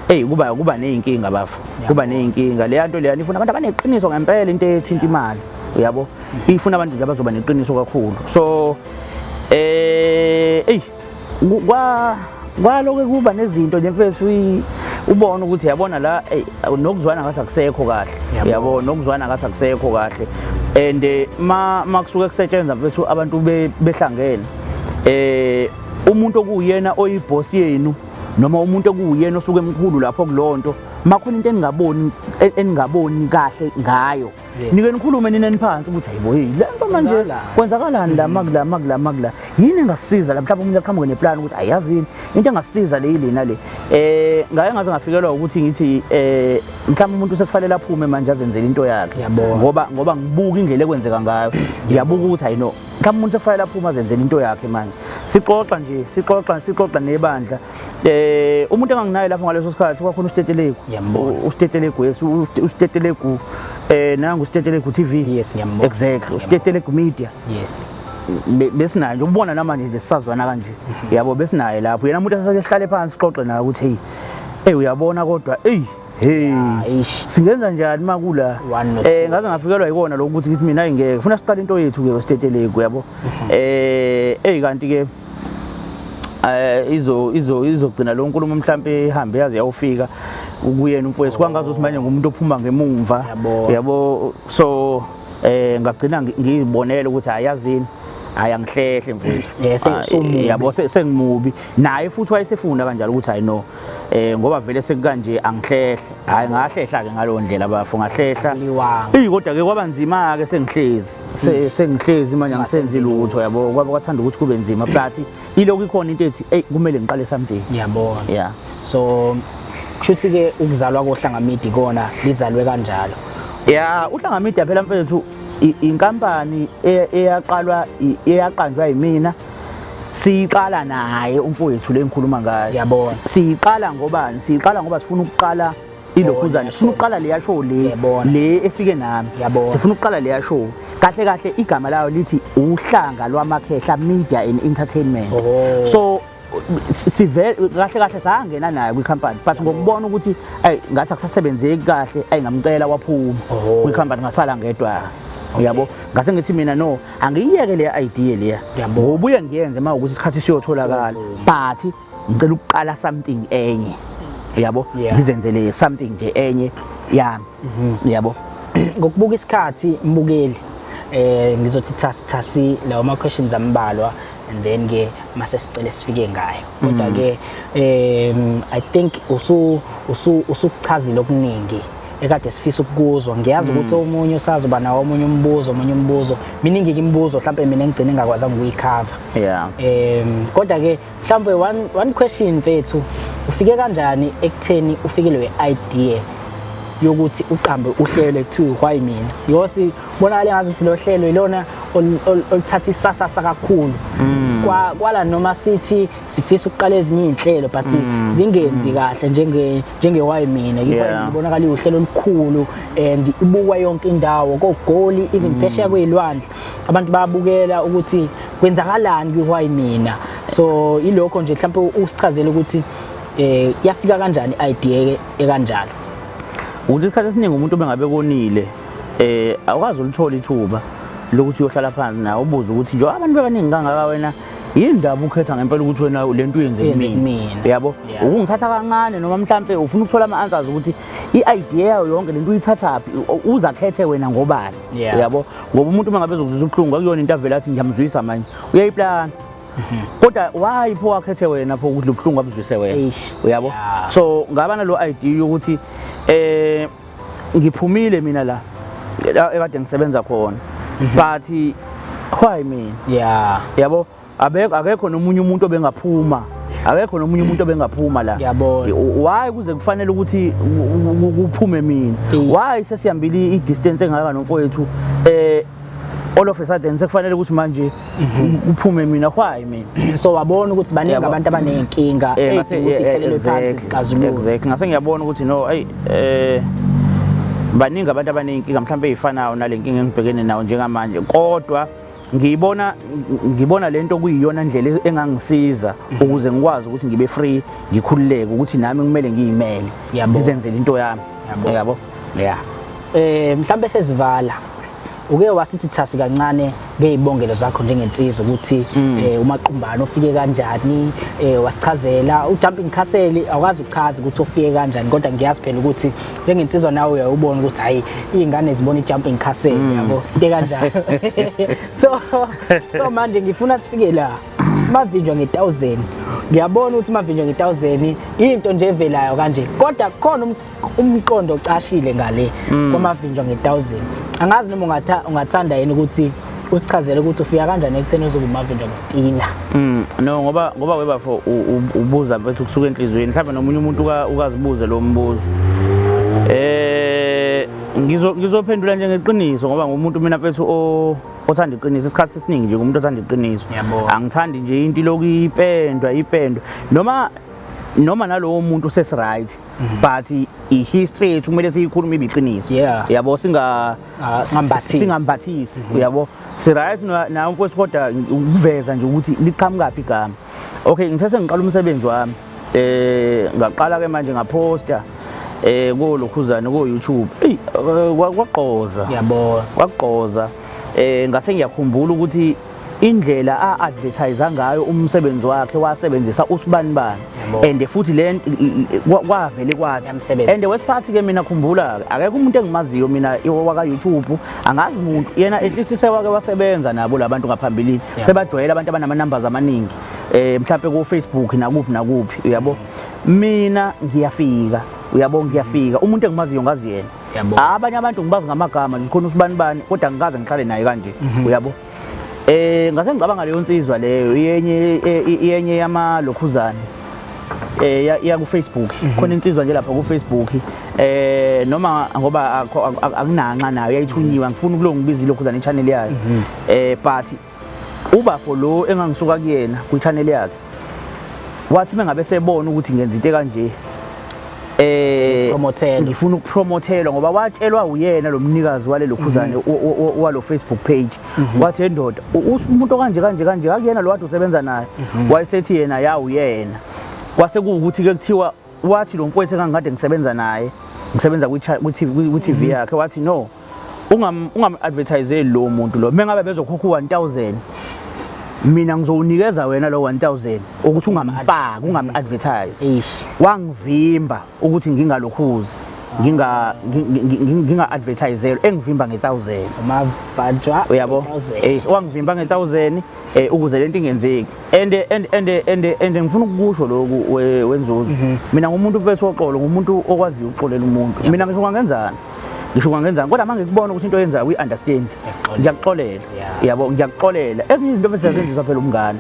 hey, kuba nezinkinga bafa, kuba nezinkinga. Leya nto leya ifuna abantu abaneqiniso ngempela, into ethinta imali, uyabo, ifuna abantu nje abazoba neqiniso kakhulu. So ey, kwa kwaloke kuba nezinto nje mfethu, ubone ukuthi yabona la, ey, nokuzwana ngathi akusekho kahle. Yabo, nokuzwana ngathi akusekho kahle, and ma kusuke kusetshenzwa mfethu abantu behlangene, umuntu okuyena oyiboss yenu noma umuntu okuyena osuke emkhulu lapho kulonto, makhona into eningaboni kahle ngayo, nike nikhulume nina niphansi ukuthi hayibo, hey, le nto manje Kwenzakalani? Kwenzakalani la, makula makula makula, yini engasisiza la? Mhlawumbe umuntu aqhamuke neplan ukuthi ayazini into engasisiza le yilena le. Ngaye ngaze ngafikelwa ukuthi ngithi mhlawumbe umuntu sekufanele aphume manje azenzele into yakhe, ngoba ngibuka indlela ekwenzeka ngayo, ngiyabuka ukuthi hayi no, mhlawumbe umuntu sekufanele aphume azenzele into yakhe manje. Sixoxa nje, sixoxa nebandla, umuntu enganginaye lapho ngaleso sikhathi kwakhona uSitetelegu. Ngiyambona. uSitetelegu, yes, uSitetelegu, nangu uSitetelegu TV. Yes, ngiyambona. Exactly, uSitetelegu Media. Besinaye nje, ubona namanje nje sisazwana kanje, yabo, besinaye lapho yena umuntu esake sihlale phansi sixoxe naye ukuthi hey, hey, uyabona kodwa, hey, hey, Eish. singenza njani makula? One no two. Ngaze ngafikelwa yikona lokho ukuthi ngithi mina ngeke ufuna siqale into yethu ke, uSitetelegu, yabo. Hey, kanti ke izo izo izogcina lo nkulumo mhlambe ihambe yaze yawufika kuyena umfowethu, kwangazi ukuthi manje ngumuntu ophuma ngemumva. Yabo, so ngagcina ngizibonela ukuthi ayazini, hayi, angihlehle mfowethu. Yeah, sewumubi. Yabo, sengimubi, naye futhi wayesefunda kanjalo ukuthi hayi no, ngoba vele sekukanje angihlehle. Hayi, ngahlehla ke ngalowo ndlela bafo, ngahlehla. Liwanga. Eyi, kodwa ke kwaba nzima ke, sengihlezi sengihlezi manje angisenzi lutho, yabo, kwaba kwathanda ukuthi kube nzima, but ilokhu ikhona into ethi hey, kumele ngiqale something. Ngiyabona. Yeah. So kushuthi ke ukuzalwa koHlanga Media kona lizalwe kanjalo? Ya, uHlanga Media phela mfethu inkampani eyaqanjwa yimina, siyiqala naye umfowethu le ngikhuluma ngayo. Ngiyabona. Siyiqala ngobani? Siyiqala ngoba sifuna ukuqala ilokhuzane, sifuna ukuqala leya show le, Ngiyabona. le efike nami. Ngiyabona. Sifuna ukuqala leya show. Kahle kahle igama layo lithi Uhlanga Lwamakhehla Media and Entertainment. So sive kahle kahle sangena nayo kwi-company, but ngokubona ukuthi ayi, ngathi akusasebenzeki kahle, ayi, ngamcela waphuma kwi-company, ngasala ngedwa, uyabo. Ngase ngithi mina no, angiyiyeke leya idea leya, Ngiyabona. ngobuye ngiyenze uma ukuthi isikhathi siyotholakala, but ngicela ukuqala something enye, uyabo, ngizenzele something nje enye yami, uyabo. Ngokubuka isikhathi, mbukeli, Ngizothi thasi thasi lawo ma questions ambalwa and then ke mase sicele sifike ngayo. Kodwa ke I think usu usu usukuchazile okuningi ekade sifisa ukukuzwa. Ngiyazi ukuthi omunye usazoba nawo omunye umbuzo. Miningi ke imibuzo, mhlawumbe mina engigcine ngakwazanga ukuyicover. Kodwa ke mhlawumbe one question, mfethu, ufike kanjani ekutheni ufikelwe idea yokuthi uqambe uhlelo ekuthiwa Why Mina? Yosi bonakala ngathi ukuthi lo hlelo ilona oluthatha isasasa kakhulu. Kwala noma sithi sifisa ukuqala ezinye izinhlelo, but zingenzi kahle njenge Why Mina. Why Mina ibonakala iwuhlelo olukhulu and ibukwa yonke indawo, koGoli, even phesheya kwezilwandle, abantu bayabukela ukuthi kwenzakalani kwi-Why Mina. So ilokho nje, mhlawumbe usichazele ukuthi yafika kanjani i-idea ekanjalo. Ukuthi isikhathi esiningi umuntu bengabe konile, awukwazi ulithola ithuba lokuthi uyohlala phansi nawe ubuze ukuthi nje abantu bebaningi kangaka, wena yini ndaba ukhetha ngempela ukuthi wena lento uyenze uyenze kumina? Kumina. Yabo, ukungithatha kancane noma mhlambe ufuna ukuthola ama-answers ukuthi i-idea yayo yonke lento uyithathaphi, uze akhethe wena ngobani. Yabo, ngoba umuntu uma ngabe ezokuzwisa ubuhlungu, akuyona into avele athi ngiyamzwisa manje, uyayiplana. Kodwa why pho wakhethe wena pho ukuthi lo buhlungu abuzwise wena? Eish. Uyabo? So ngaba nalo idea yokuthi ngiphumile mina la ekade ngisebenza khona, but why mina? Yabo, abekho, akekho nomunye umuntu obengaphuma, akekho nomunye umuntu obengaphuma la. Ngiyabona. Why kuze kufanele ukuthi kuphume mina? Why sesihambile i-distance engaka nomfowethu, all of a sudden sekufanele ukuthi manje kuphume mina? Why mina? So wabona ukuthi baningi abantu abaney'nkinga ey'dinga ukuthi ihlalelwe phansi, zixazululwe. Exactly, ngase ngiyabona ukuthi no, ayi, baningi abantu abaney'nkinga mhlawumbe ey'fanayo nale nkinga engibhekene nayo njengamanje, kodwa ngibona lento kuyiyona ndlela engangisiza ukuze ngikwazi ukuthi ngibe free, ngikhululeke, ukuthi nami kumele ngiyimele, ngizenzele into yami. Yabo, yeah. Mhlambe sesivala, uke wasithi thasi kancane ngezibongelo zakho njengensizwa ukuthi uMaqumbane ufike kanjani. Wasichazela uJumping Castle, awukwazi ukuchaza ukuthi ufike kanjani, kodwa ngiyazi phela ukuthi njengensizwa nawe uyawubona ukuthi hayi, izingane zibona iJumping Castle, yabo, into kanjalo. So manje ngifuna sifike la mavinjwa nge1000. Ngiyabona ukuthi mavinjwa nge1000 into nje evelayo kanje, kodwa khona umqondo ocashile ngale kwamavinjwa nge1000. Angazi noma ungathanda yini ukuthi usichazele ukuthi ufika kanjani ekutheni uzobe umavinjwa ngesitina. No, ngoba webafo ubuza, mfethu, kusuka enhliziyweni. Mhlawumbe nomunye umuntu ukazibuze lo mbuzo. Ngizophendula nje ngeqiniso, ngoba ngumuntu mina, mfethu, othanda iqiniso. Isikhathi esiningi nje ngumuntu othanda iqiniso. Angithandi nje into lokhu ipendwa ipendwa, noma nalowo muntu sesi right, but i-history yethu kumele siyikhulume ibe iqiniso. Yabo, singa Ah, singambathisi. Singambathisi, uyabo. Si right na mfowethu, kodwa ukuveza nje ukuthi liqhamukaphi igama. Okay, ngithe sengiqala umsebenzi wami, ngaqala ke manje ngaposta ko lokhuzana ko YouTube. Ey, kwagqoza. Kwagqoza. Ngase ngiyakhumbula ukuthi indlela a-advertise ngayo umsebenzi wakhe wasebenzisa usibanibani and futhi le kwavele kwathi Yamsebenza. And wesiphathi ke mina, khumbula, akekho umuntu engimaziyo mina waka YouTube, angazi umuntu. Yena at least sewake wasebenza nabo labantu ngaphambilini, sebajwayela abantu abanama numbers amaningi, mhlawumbe ku Facebook nakuphi nakuphi, uyabo. Mina ngiyafika, uyabo, ngiyafika, umuntu engimaziyo ngazi yena. Abanye abantu ngibazi ngamagama nje, khona usibanibani, kodwa ngikaze ngihlale naye kanje, uyabo. Ngase ngicabanga leyo nsizwa leyo iyenye yamalokhuzane ya ku Facebook. Khona insizwa nje lapha ku Facebook, noma ngoba akunanxa nayo, yayithunyiwe, ngifuna ukulo ngibiza ilokhuzane i-channel yayo, but ubafo lo engangisuka kuyena kwi channel yakhe wathi mengabe sebona ukuthi ngenza into kanje, Promothelwa. Ngifuna ukupromothelwa, ngoba watshelwa uyena lo mnikazi wale lokhuzane walo Facebook page, wathi, "Endoda, umuntu okanje kanje kanje akuyena lo wade usebenza naye?" Wayesethi yena, "Ya, uyena." Kwase kuwukuthi ke kuthiwa wathi lo mfowethu engangikade ngisebenza naye, ngisebenza kwi TV yakhe, wathi, "No, ungam advertise lo muntu lo. Mengabe bezokhokha u1000, mina ngizowunikeza wena lo 1000 ukuthi ungamfaki, ungam advertise." Eish. Wangivimba ukuthi ngingalokhuzi. Nginga nginga advertiselwe engivimba nge1000. Umabhajwa. Uyabo, wangivimba nge1000 ukuze lento ingenzeki. And ngifuna ukukusho lokhu, wenzuzo, mina ngumuntu mfethu woxolo, ngumuntu okwaziyo ukuxolela umuntu. Mina ngisho kangenzani, ngisho kangenzani, kodwa manje ngikubona ukuthi into oyenzayo uyi-understand, ngiyakuxolela. Yabo, ngiyakuxolela. Ezinye izinto mfethu siyazenziswa phela umngane.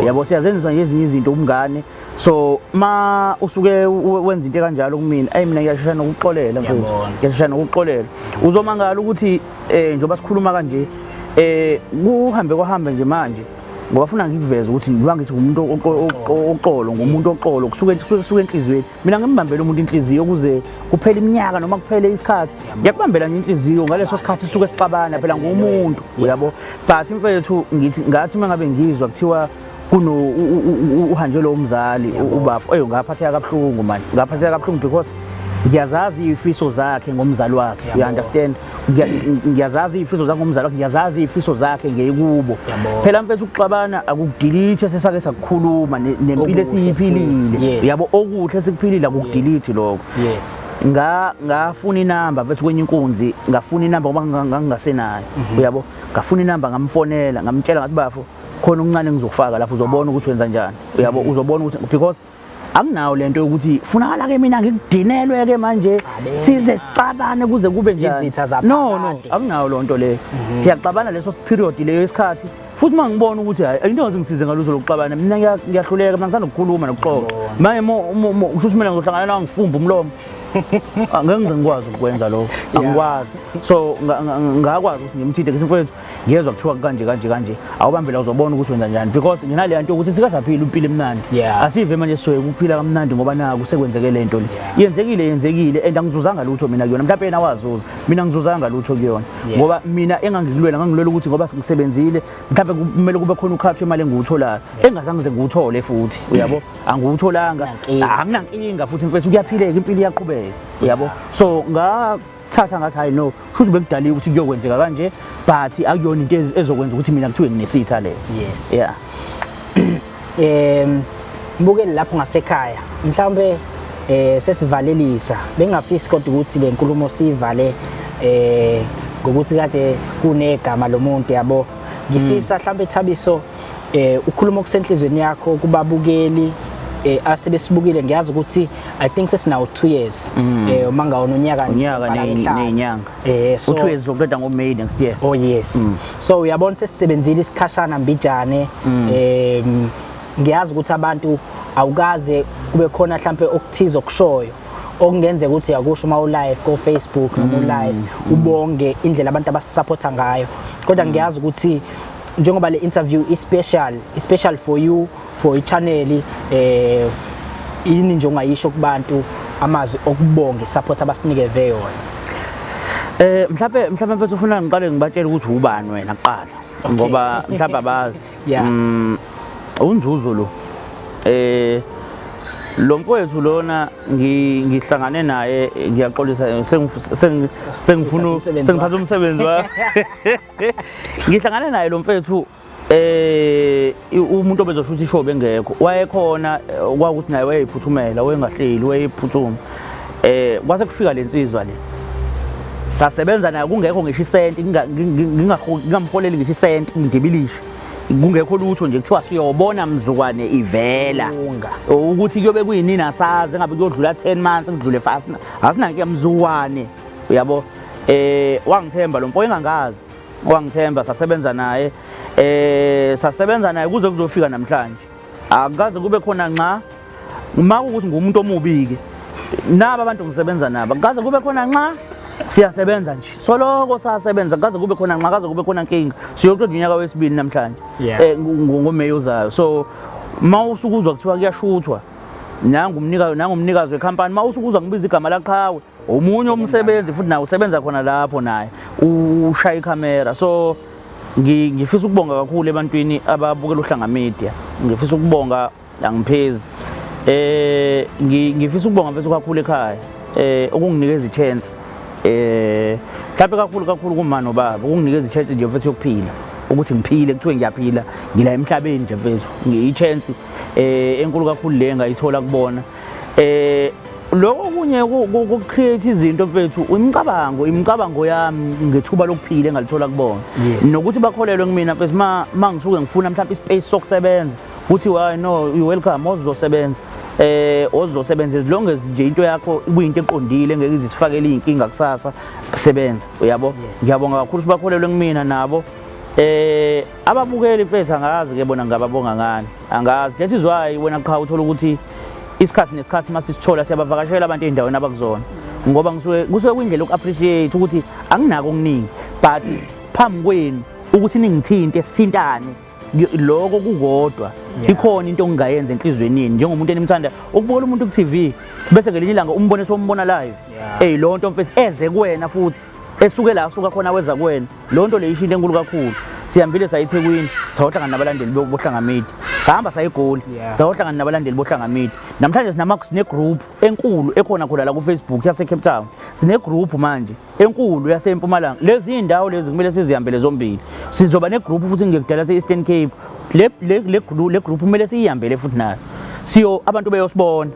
Yabo, siyazenziswa nje ezinye izinto umngane. So ma usuke wenza into kanjalo kumina, ayi, mina ngiyashesha nokuxolela mfethu. Ngiyashesha nokuxolela. Uzomangala ukuthi njengoba sikhuluma kanje, kuhambe kwahambe nje manje, ngoba funa ngikuveze ukuthi ngiba ngithi ngumuntu oxolo, ngumuntu oxolo kusuke enhliziyweni. Mina ngimbambela umuntu inhliziyo ukuze kuphele iminyaka noma kuphele isikhathi, ngiyakubambela nje inhliziyo ngaleso sikhathi sisuke sixabana, phela ngumuntu, uyabo. But mfethu, ngithi ngathi uma ngabe ngizwa kuthiwa kuno uhanjelwe umzali, ubafo, eyo, ngaphatheka kabuhlungu man, ngaphatheka kabuhlungu because ngiyazazi izifiso zakhe ngomzali wakhe, you understand? Ngiyazazi izifiso zakhe ngomzali wakhe, ngiyazazi izifiso zakhe ngeyikubo. Phela mfethu, ukuxabana akuku-delete sesake sakukhuluma nempilo Okuhle esiyiphilile. futhi, yes. Yabo, okuhle esikuphilile akuku-delete lokho. Ngafuna inamba mfethu kwenye inkunzi, ngafuna inamba ngoba ngangingasenayo, uyabo. Ngafuna inamba, ngamfonela, ngamtshela, ngathi, "Bafo, khona okuncane ngizokufaka lapho, uzobona ukuthi wenza njani, uyabo, uzobona ukuthi," because anginawo lento yokuthi funakala ke mina ngikudinelwe ke manje, size sixabane kuze kube njani. Izitha No, no. zaphakade. Akunayo lonto leyo. Siyaxabana leso period leyo isikhathi, futhi uma ngibona ukuthi hayi, into engaze ngisize ngaluzo lokuxabana, mina ngiyahluleka. Mina ngithanda ukukhuluma nokuxoxa. Manje kusho ukuthi mina ngizohlangana nawe ngifumbe umlomo, angeke ngize ngikwazi ukukwenza lokho, angikwazi. So ngakwazi ukuthi ngimthinte, ngithi, "Mfowethu, ngiyezwa kuthiwa kanje kanje kanje, awubambe la, uzobona ukuthi wenza njani," because nginaleya nto yokuthi sike saphila impilo emnandi. Asive manje sizoyeka ukuphila kamnandi ngoba naku sekwenzeke le nto le. Yenzekile, yenzekile, and angizuzanga lutho mina kuyona. Mhlawumbe yena wazuza, mina ngizuzanga lutho kuyona, ngoba mina engangikulwela, ngangilwela ukuthi ngoba ngisebenzile, mhlawumbe kumele kube khona ukhathu imali engiwutholayo engazange ngize ngiwuthole futhi, uyabo, angiwutholanga. Anginankinga. Anginankinga futhi mfethu, kuyaphileka, impilo iyaqhubeka, uyabo. So ngathatha ngathi, hayi no, kusho bekudaliwe ukuthi kuyokwenzeka kanje, but akuyona into ezokwenza ukuthi mina kuthiwe nginesitha leyo. Yeah. Mbukeli lapho ngasekhaya, mhlawumbe sesivalelisa, bengafisi kodwa ukuthi le nkulumo sivale ngokuthi kade kunegama lomuntu, yabo. Ngifisa mhlawumbe, Thabiso, ukhuluma okusenhlizweni yakho kubabukeli asebesibukile. Ngiyazi ukuthi I think sesinawo 2 years, uma ngawona unyaka. Unyaka nofana ehlanu. Ney'nyanga. So U-2 years zokuqeda ngo-May next year. Oh yes. So uyabona sesisebenzile isikhashana mbijane. Ngiyazi ukuthi abantu awukaze kube khona mhlambe okuthize okushoyo okungenzeka ukuthi uyakusho uma u-live ko Facebook noma u-live ubonge indlela abantu abasupporta ngayo. Kodwa ngiyazi ukuthi njengoba le interview i special, i special for you, for i-channel, yini nje ongayisho kubantu, amazwi okubonga isupport abasinikeze yona? Mhlawumbe mfethu ufuna ngiqale ngibatshele ukuthi ubani wena kuqala, ngoba mhlawumbe abazi. Unzuzo lo. Lo mfowethu lona ngihlangane naye, ngiyaxolisa, sengifuna umsebenzi. Sengithatha umsebenzi wa. Ngihlangane naye lo mfethu, umuntu obezosho ukuthi ishow bengekho, wayekhona, kwakuthi naye wayeyiphuthumela, wayengahleli, wayephuthuma. Kwase kufika lensizwa le, sasebenza naye kungekho ngisho isenti, ngingamholeli ngisho isenti, ngidibilishe, kungekho lutho nje, kuthiwa siyobona mzukwane ivela. Lunga. Ukuthi kuyobe kuyinini asazi, engabe kuyodlula 10 months, kudlule fast, asinankinga, mzukwane, uyabo. Wangithemba lo mfo engangazi, wangithemba, sasebenza naye, sasebenza naye kuze kuzofika namhlanje, akukaze kube khona nxa. Uma kuwukuthi ngumuntu omubi ke, naba abantu ngisebenza nabo, akukaze kube khona nxa. Siyasebenza nje, soloko sasebenza, kaze kube khona nxa, kaze kube khona nkinga. Siyoqeda unyaka wesibili namhlanje ngoMeyi ozayo. So uma usukuzwa kuthiwa kuyashuthwa, nangu umnikazi wekhampani. Uma usukuzwa ngibiza igama laqhawe, omunye umsebenzi futhi naye usebenza khona lapho, naye ushaya ikhamera. So ngifisa ukubonga kakhulu ebantwini ababukela uHlanga Media, ngifisa ukubonga, angiphezi. Ngifisa ukubonga mfethu kakhulu ekhaya ukunginikeza i-chance, mhlawumbe kakhulu kakhulu kuma nobaba, ukunginikeza i-chance nje mfethu yokuphila, ukuthi ngiphile, kuthiwe ngiyaphila, ngila emhlabeni nje mfethu. I-chance enkulu kakhulu le ngayithola kubona. Lokho okunye ku-create izinto mfethu, imicabango yami ngethuba lokuphila engalithola kubona. Nokuthi bakholelwe kumina mfethu, ma ngisuke ngifuna mhlawumbe ispace sokusebenza, kuthi why no, you welcome, ozosebenza. Ozosebenza as long as nje into yakho kuyinto eqondile, ngeke izisifakele inkinga kusasa, sebenza, uyabo. Ngiyabonga kakhulu ukuthi bakholelwe kumina nabo. Ababukeli mfethu angazi ke bona ngababonga ngani, angazi. That is why wena qha uthola ukuthi isikhathi nesikhathi masisithola siyabavakashela abantu ey'ndaweni abakuzona, ngoba ngisuke kusuke kuyindlela yoku-appreciate ukuthi anginako okuningi, but phambi kwenu ukuthi ningithinte sithintane, lokho kukodwa ikhona into ongayenza enhliziyweni yenu njengomuntu enimthanda ukubukela umuntu ku-TV, bese ngelinye ilanga umbone sombona live. Ey, lo nto mfethu eze kuwena futhi esuke la asuka khona weza kuwena, lo nto le isho into enkulu kakhulu. Sihambile saya eThekwini, sayohlangana nabalandeli boHlanga Media, sahamba saya eGoli, sayohlangana nabalandeli boHlanga Media. Namhlanje sine group enkulu ekhona khona la ku Facebook yase Cape Town, sine group manje enkulu yaseMpumalanga. Lezi indawo lezi kumele sizihambele zombili. Sizoba ne group futhi ngekudala se Eastern Cape. Le group kumele siyihambele futhi nayo, siyo abantu beyosibona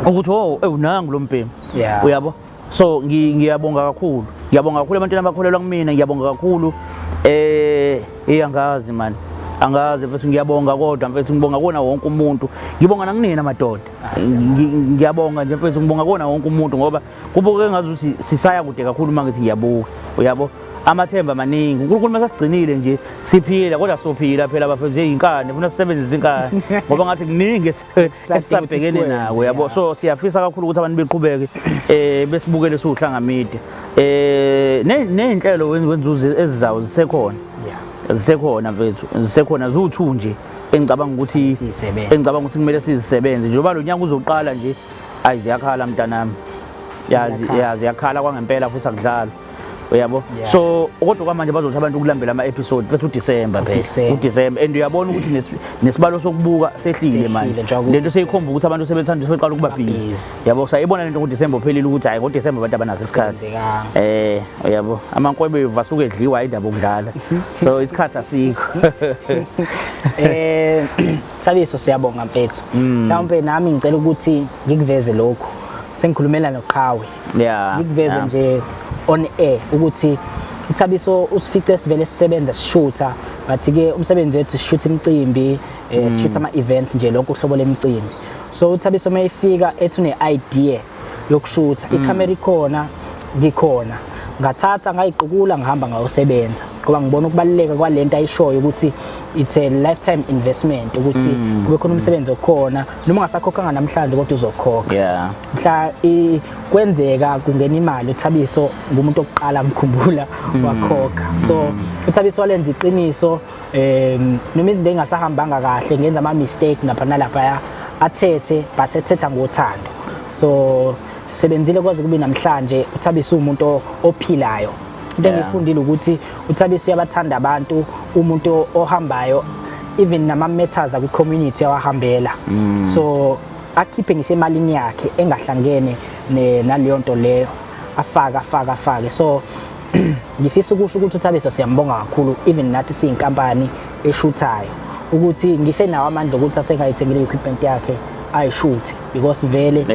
ukuthi oh, ewunangu lo mbhemu, uyabo. So ngiyabonga kakhulu, ngiyabonga kakhulu ebantwini abakholelwa kumina, ngiyabonga kakhulu. Angazi man, angazi mfethu, ngiyabonga kodwa mfethu, ngibonga kuwona wonke umuntu, ngibonga nakunina madoda, ngiyabonga nje mfethu, ngibonga kuwona wonke umuntu, ngoba kubuke ngazuthi sisaya kude kakhulu uma ngithi ngiyabuka, uyabo. Amathemba maningi, uNkulunkulu masasigcinile nje siphila, kodwa sophila phela bafethu inkani, funa sisebenzise inkani ngoba ngathi kuningi esisabhekene nako, yabo. So siyafisa kakhulu ukuthi abantu beqhubeke besibukele siwuHlanga Media. Nezinhlelo wenzuzo ezizayo zisekhona, zisekhona mfethu, zisekhona ziwu2 nje engicabanga ukuthi kumele sizisebenze njengoba lo nyaka uzoqala nje. Ayi, ziyakhala mntanami, yazi yazi yakhala kwangempela futhi akudlalwa, uyabo. So kodwa kwamanje bazothi abantu ukulambela ama episode mfethu uDecember phela, uDecember, and uyabona ukuthi nesibalo sokubuka sehlile manje, lento seyikhomba ukuthi abantu sebethanda sebeqala ukuba busy, yabo. Sayibona lento ngoDecember uphelile ukuthi hayi ngoDecember abantu abanaso isikhathi, uyabo, amankwebe vasuke edliwa indaba okudlala, so isikhathi asikho. Thabiso, siyabonga mfethu. Mhlawumbe nami ngicela ukuthi ngikuveze lokhu, sengikhulumela noQhawe, ngikuveze nje on air ukuthi uThabiso usifice sivele sisebenza sishutha, but ke umsebenzi wethu sishutha imicimbi, sishutha ama events nje, lokho uhlobo lemicimbi. So uThabiso mayifika ethi une idea yokushutha, ikhamera ikhona, ngikhona, ngathatha ngayiqukula, ngihamba ngayosebenza, ngoba ngibona ukubaluleka kwalento ayishoyo ukuthi it's a lifetime investment, ukuthi kube khona umsebenzi okhona, noma ungasakhokhanga namhlanje kodwa uzokhokha mhla kwenzeka kungena imali. uThabiso ngumuntu okuqala ngikhumbula wakhokha. So uThabiso walenza iqiniso, noma izinto engasahambanga kahle, ngenza ama mistake lapha nalapha, athethe, but ethetha ngothando. So sisebenzile kwaze kube namhlanje. uThabiso umuntu ophilayo. Into engifundile ukuthi uThabiso uyabathanda abantu, umuntu ohambayo, even nama matters akwi community awahambela, so akhiphe ngisho emalini yakhe engahlangene naleyo nto leyo, afake afake afake. So ngifisa ukusho ukuthi uThabiso siyambonga kakhulu, even nathi siyinkampani eshuthayo, ukuthi ngisho nawo amandla ukuthi asengayithengile equipment yakhe ayishuthe, because vele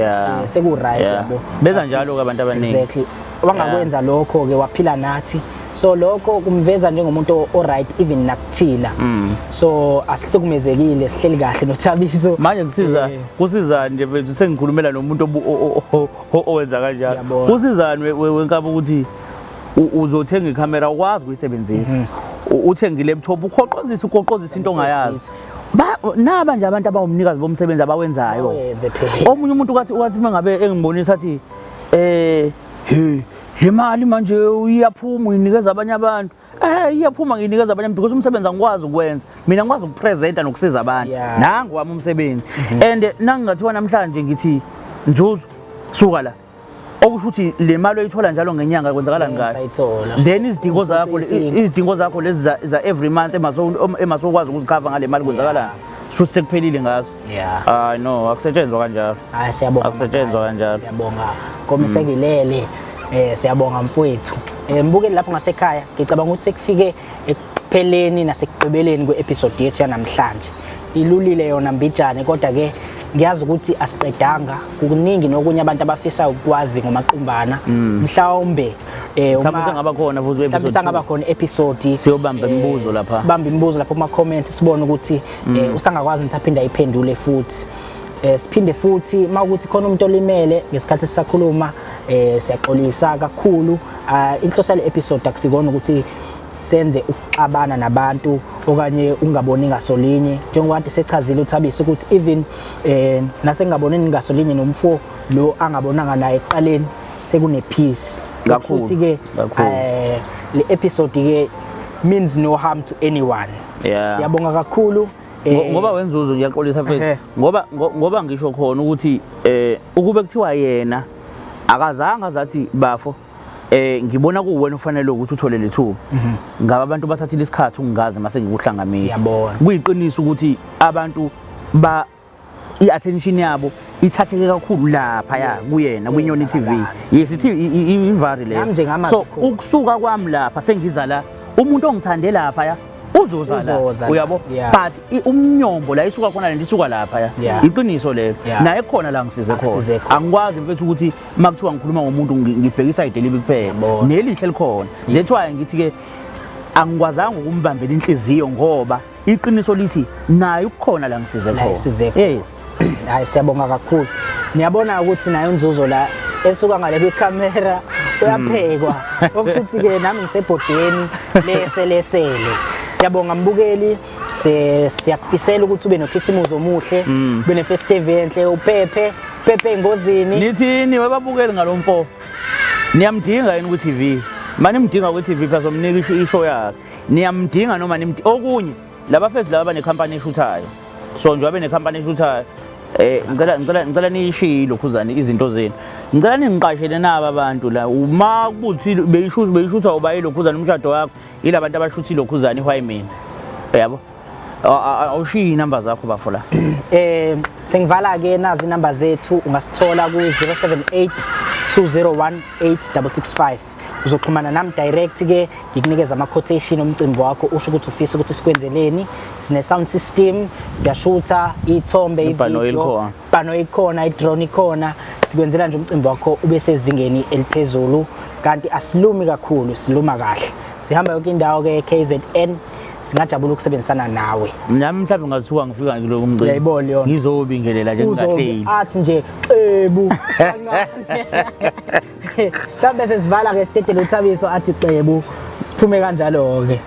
seku right, yabo. Benza njalo ke abantu abaningi. Exactly, wangakwenza lokho ke, waphila nathi, so lokho kumveza njengomuntu o right even nakuthina. So asihlukumezekile, sihleli kahle noThabiso. Manje kusiza kusiza nje mfethu, sengikhulumela nomuntu owenza kanjalo. Kusizani wenkaba ukuthi uzothenga ikhamera ukwazi ukuyisebenzisa, uthenge i-laptop uqoqozisa uqoqozisa into ongayazi. Naba nje abantu abawumnikazi bomsebenzi abawenzayo. Bawenze phela. Omunye umuntu wathi mangabe engibonisa athi he, le mali manje iyaphuma uyinikeza abanye abantu. Iyaphuma ngiyinikeza abanye because umsebenzi angikwazi ukwenza mina, ngikwazi ukupresenta nokusiza abantu. Nangu wami umsebenzi, and nangingathiwa namhlanje ngithi Nzuzo suka la, okusho ukuthi le mali oyithola njalo ngenyanga kwenzakalani ngayo? Sayithola. Then izidingo zakho, izidingo zakho lezi za every month emasokwazi ukuzikhava ngale mali, kwenzakalani? Shuthi sekuphelile ngazo. Hayi no, akusetshenzwa kanjalo. Hayi, siyabonga. Akusetshenzwa kanjalo. Siyabonga komisekilele. Siyabonga mfowethu. Mbukeli lapho ngasekhaya, ngicabanga ukuthi sekufike ekupheleni nasekugqibeleni kwe-episode yethu yanamhlanje. Ilulile yona mbijane, kodwa ke Ngiyazi ukuthi asiqedanga, kukuningi nokunye abantu abafisa ukwazi ngoMaqumbana. Mhlawumbe Mhlawumbe sengaba khona futhi mhlawumbe episode sangaba khona episode, Siyobamba imibuzo lapha. Sibambe imibuzo lapha kuma comments, sibone ukuthi usangakwazi ukuthi aphinde ayiphendule futhi. Siphinde futhi mawukuthi khona umuntu olimele ngesikhathi sisakhuluma, siyaxolisa kakhulu. Inhloso yale episode akusikona ukuthi senze ukuxabana nabantu okanye ungaboni ngasolinye, njengoba kade sechazile uThabiso ukuthi even nasengaboneni ngasolinye nomfo lo angabonanga naye ekuqaleni, sekune peace. Kakhulu, Futhi ke kakhulu. Le episode ke means no harm to anyone. Siyabonga kakhulu. Ngoba wenzuzo, ngiyaxolisa mfethu, ngoba ngisho khona ukuthi ukube kuthiwa yena akazange azathi, "Bafo, ngibona kuwena ufanele ukuthi uthole lethuba," ngabe abantu bathathile isikhathi ukungazi mase ngikuhlangamile. Ngiyabona. Kuyiqiniso ukuthi abantu ba i-attention yabo ithatheke kakhulu lapha ya kuyena kwiNyoni TV. Yes, ithi ivari leyo. Nami nje ngamazi So khona. ukusuka kwami lapha sengiza la, umuntu ongithande lapha ya uzoza la. Uzoza la, Uyabo, but umnyombo la isuka khona lento isuka lapha ya. Iqiniso lelo. Naye khona la ngisize Akusize khona. Khona. Angikwazi mfethu ukuthi makuthiwa ngikhuluma ngomuntu ngibhekisa i-side elibi kuphela. Yabona. Nelihle likhona. That's why ngithi ke angikwazanga ukumbambela inhliziyo, ngoba iqiniso lithi naye ukukhona la ngisize La khona. isize khona. Yes. Hayi, siyabonga kakhulu. Niyabona ukuthi naye uNzuzo la esuka ngale kwikhamera uyaphekwa, okufuthi ke nami ngisebhodweni leselesele. Siyabonga mbukeli, siyakufisela ukuthi ube nokhisimuzi omuhle, ube nefestive enhle, uphephe phephe engozini. Nithini webabukeli ngalomfo? Niyamdinga yini ku-TV? Manimdinga ku-TV phela somnika ishow yakhe. Niyamdinga noma nimdi okunye labafethu laba banekhampani eshuthayo. So njengoba benekhampani eshuthayo, ngicela niyishiye lokhuzane izinto zenu. Ngicela ningiqashele naba abantu la. Uma kuthi beyishutha uba yilokhuzane umshado wakho, yilabantu abashutha ilokhuzane ihwayi mina. Yabo? Awushiyi inamba zakho bafo la. Sengivala ke, nazi inamba zethu, ungasithola ku 078 201 8665. Uzoxhumana nami direct ke, ngikunikeza ama quotation omcimbi wakho, usho ukuthi ufisa ukuthi sikwenzeleni. Sine sound system, siyashutha ithombe, Ibhanoyi i-video, likhona. Ibhanoyi ikhona, i-drone ikhona. Sikwenzela nje umcimbi wakho ube sezingeni eliphezulu, kanti asilumi kakhulu, siluma kahle. Sihamba yonke indawo ke KZN, singajabula ukusebenzisana nawe. Nami mhlawumbe ngazithuka ngifika kulo mcimbi. Uyayibona leyo nto. Ngizobingelela nje Uzobe ngingahleli. athi nje xebu kancane, mhlawumbe sesivala ke, sidedele uThabiso athi xebu, siphume kanjalo ke.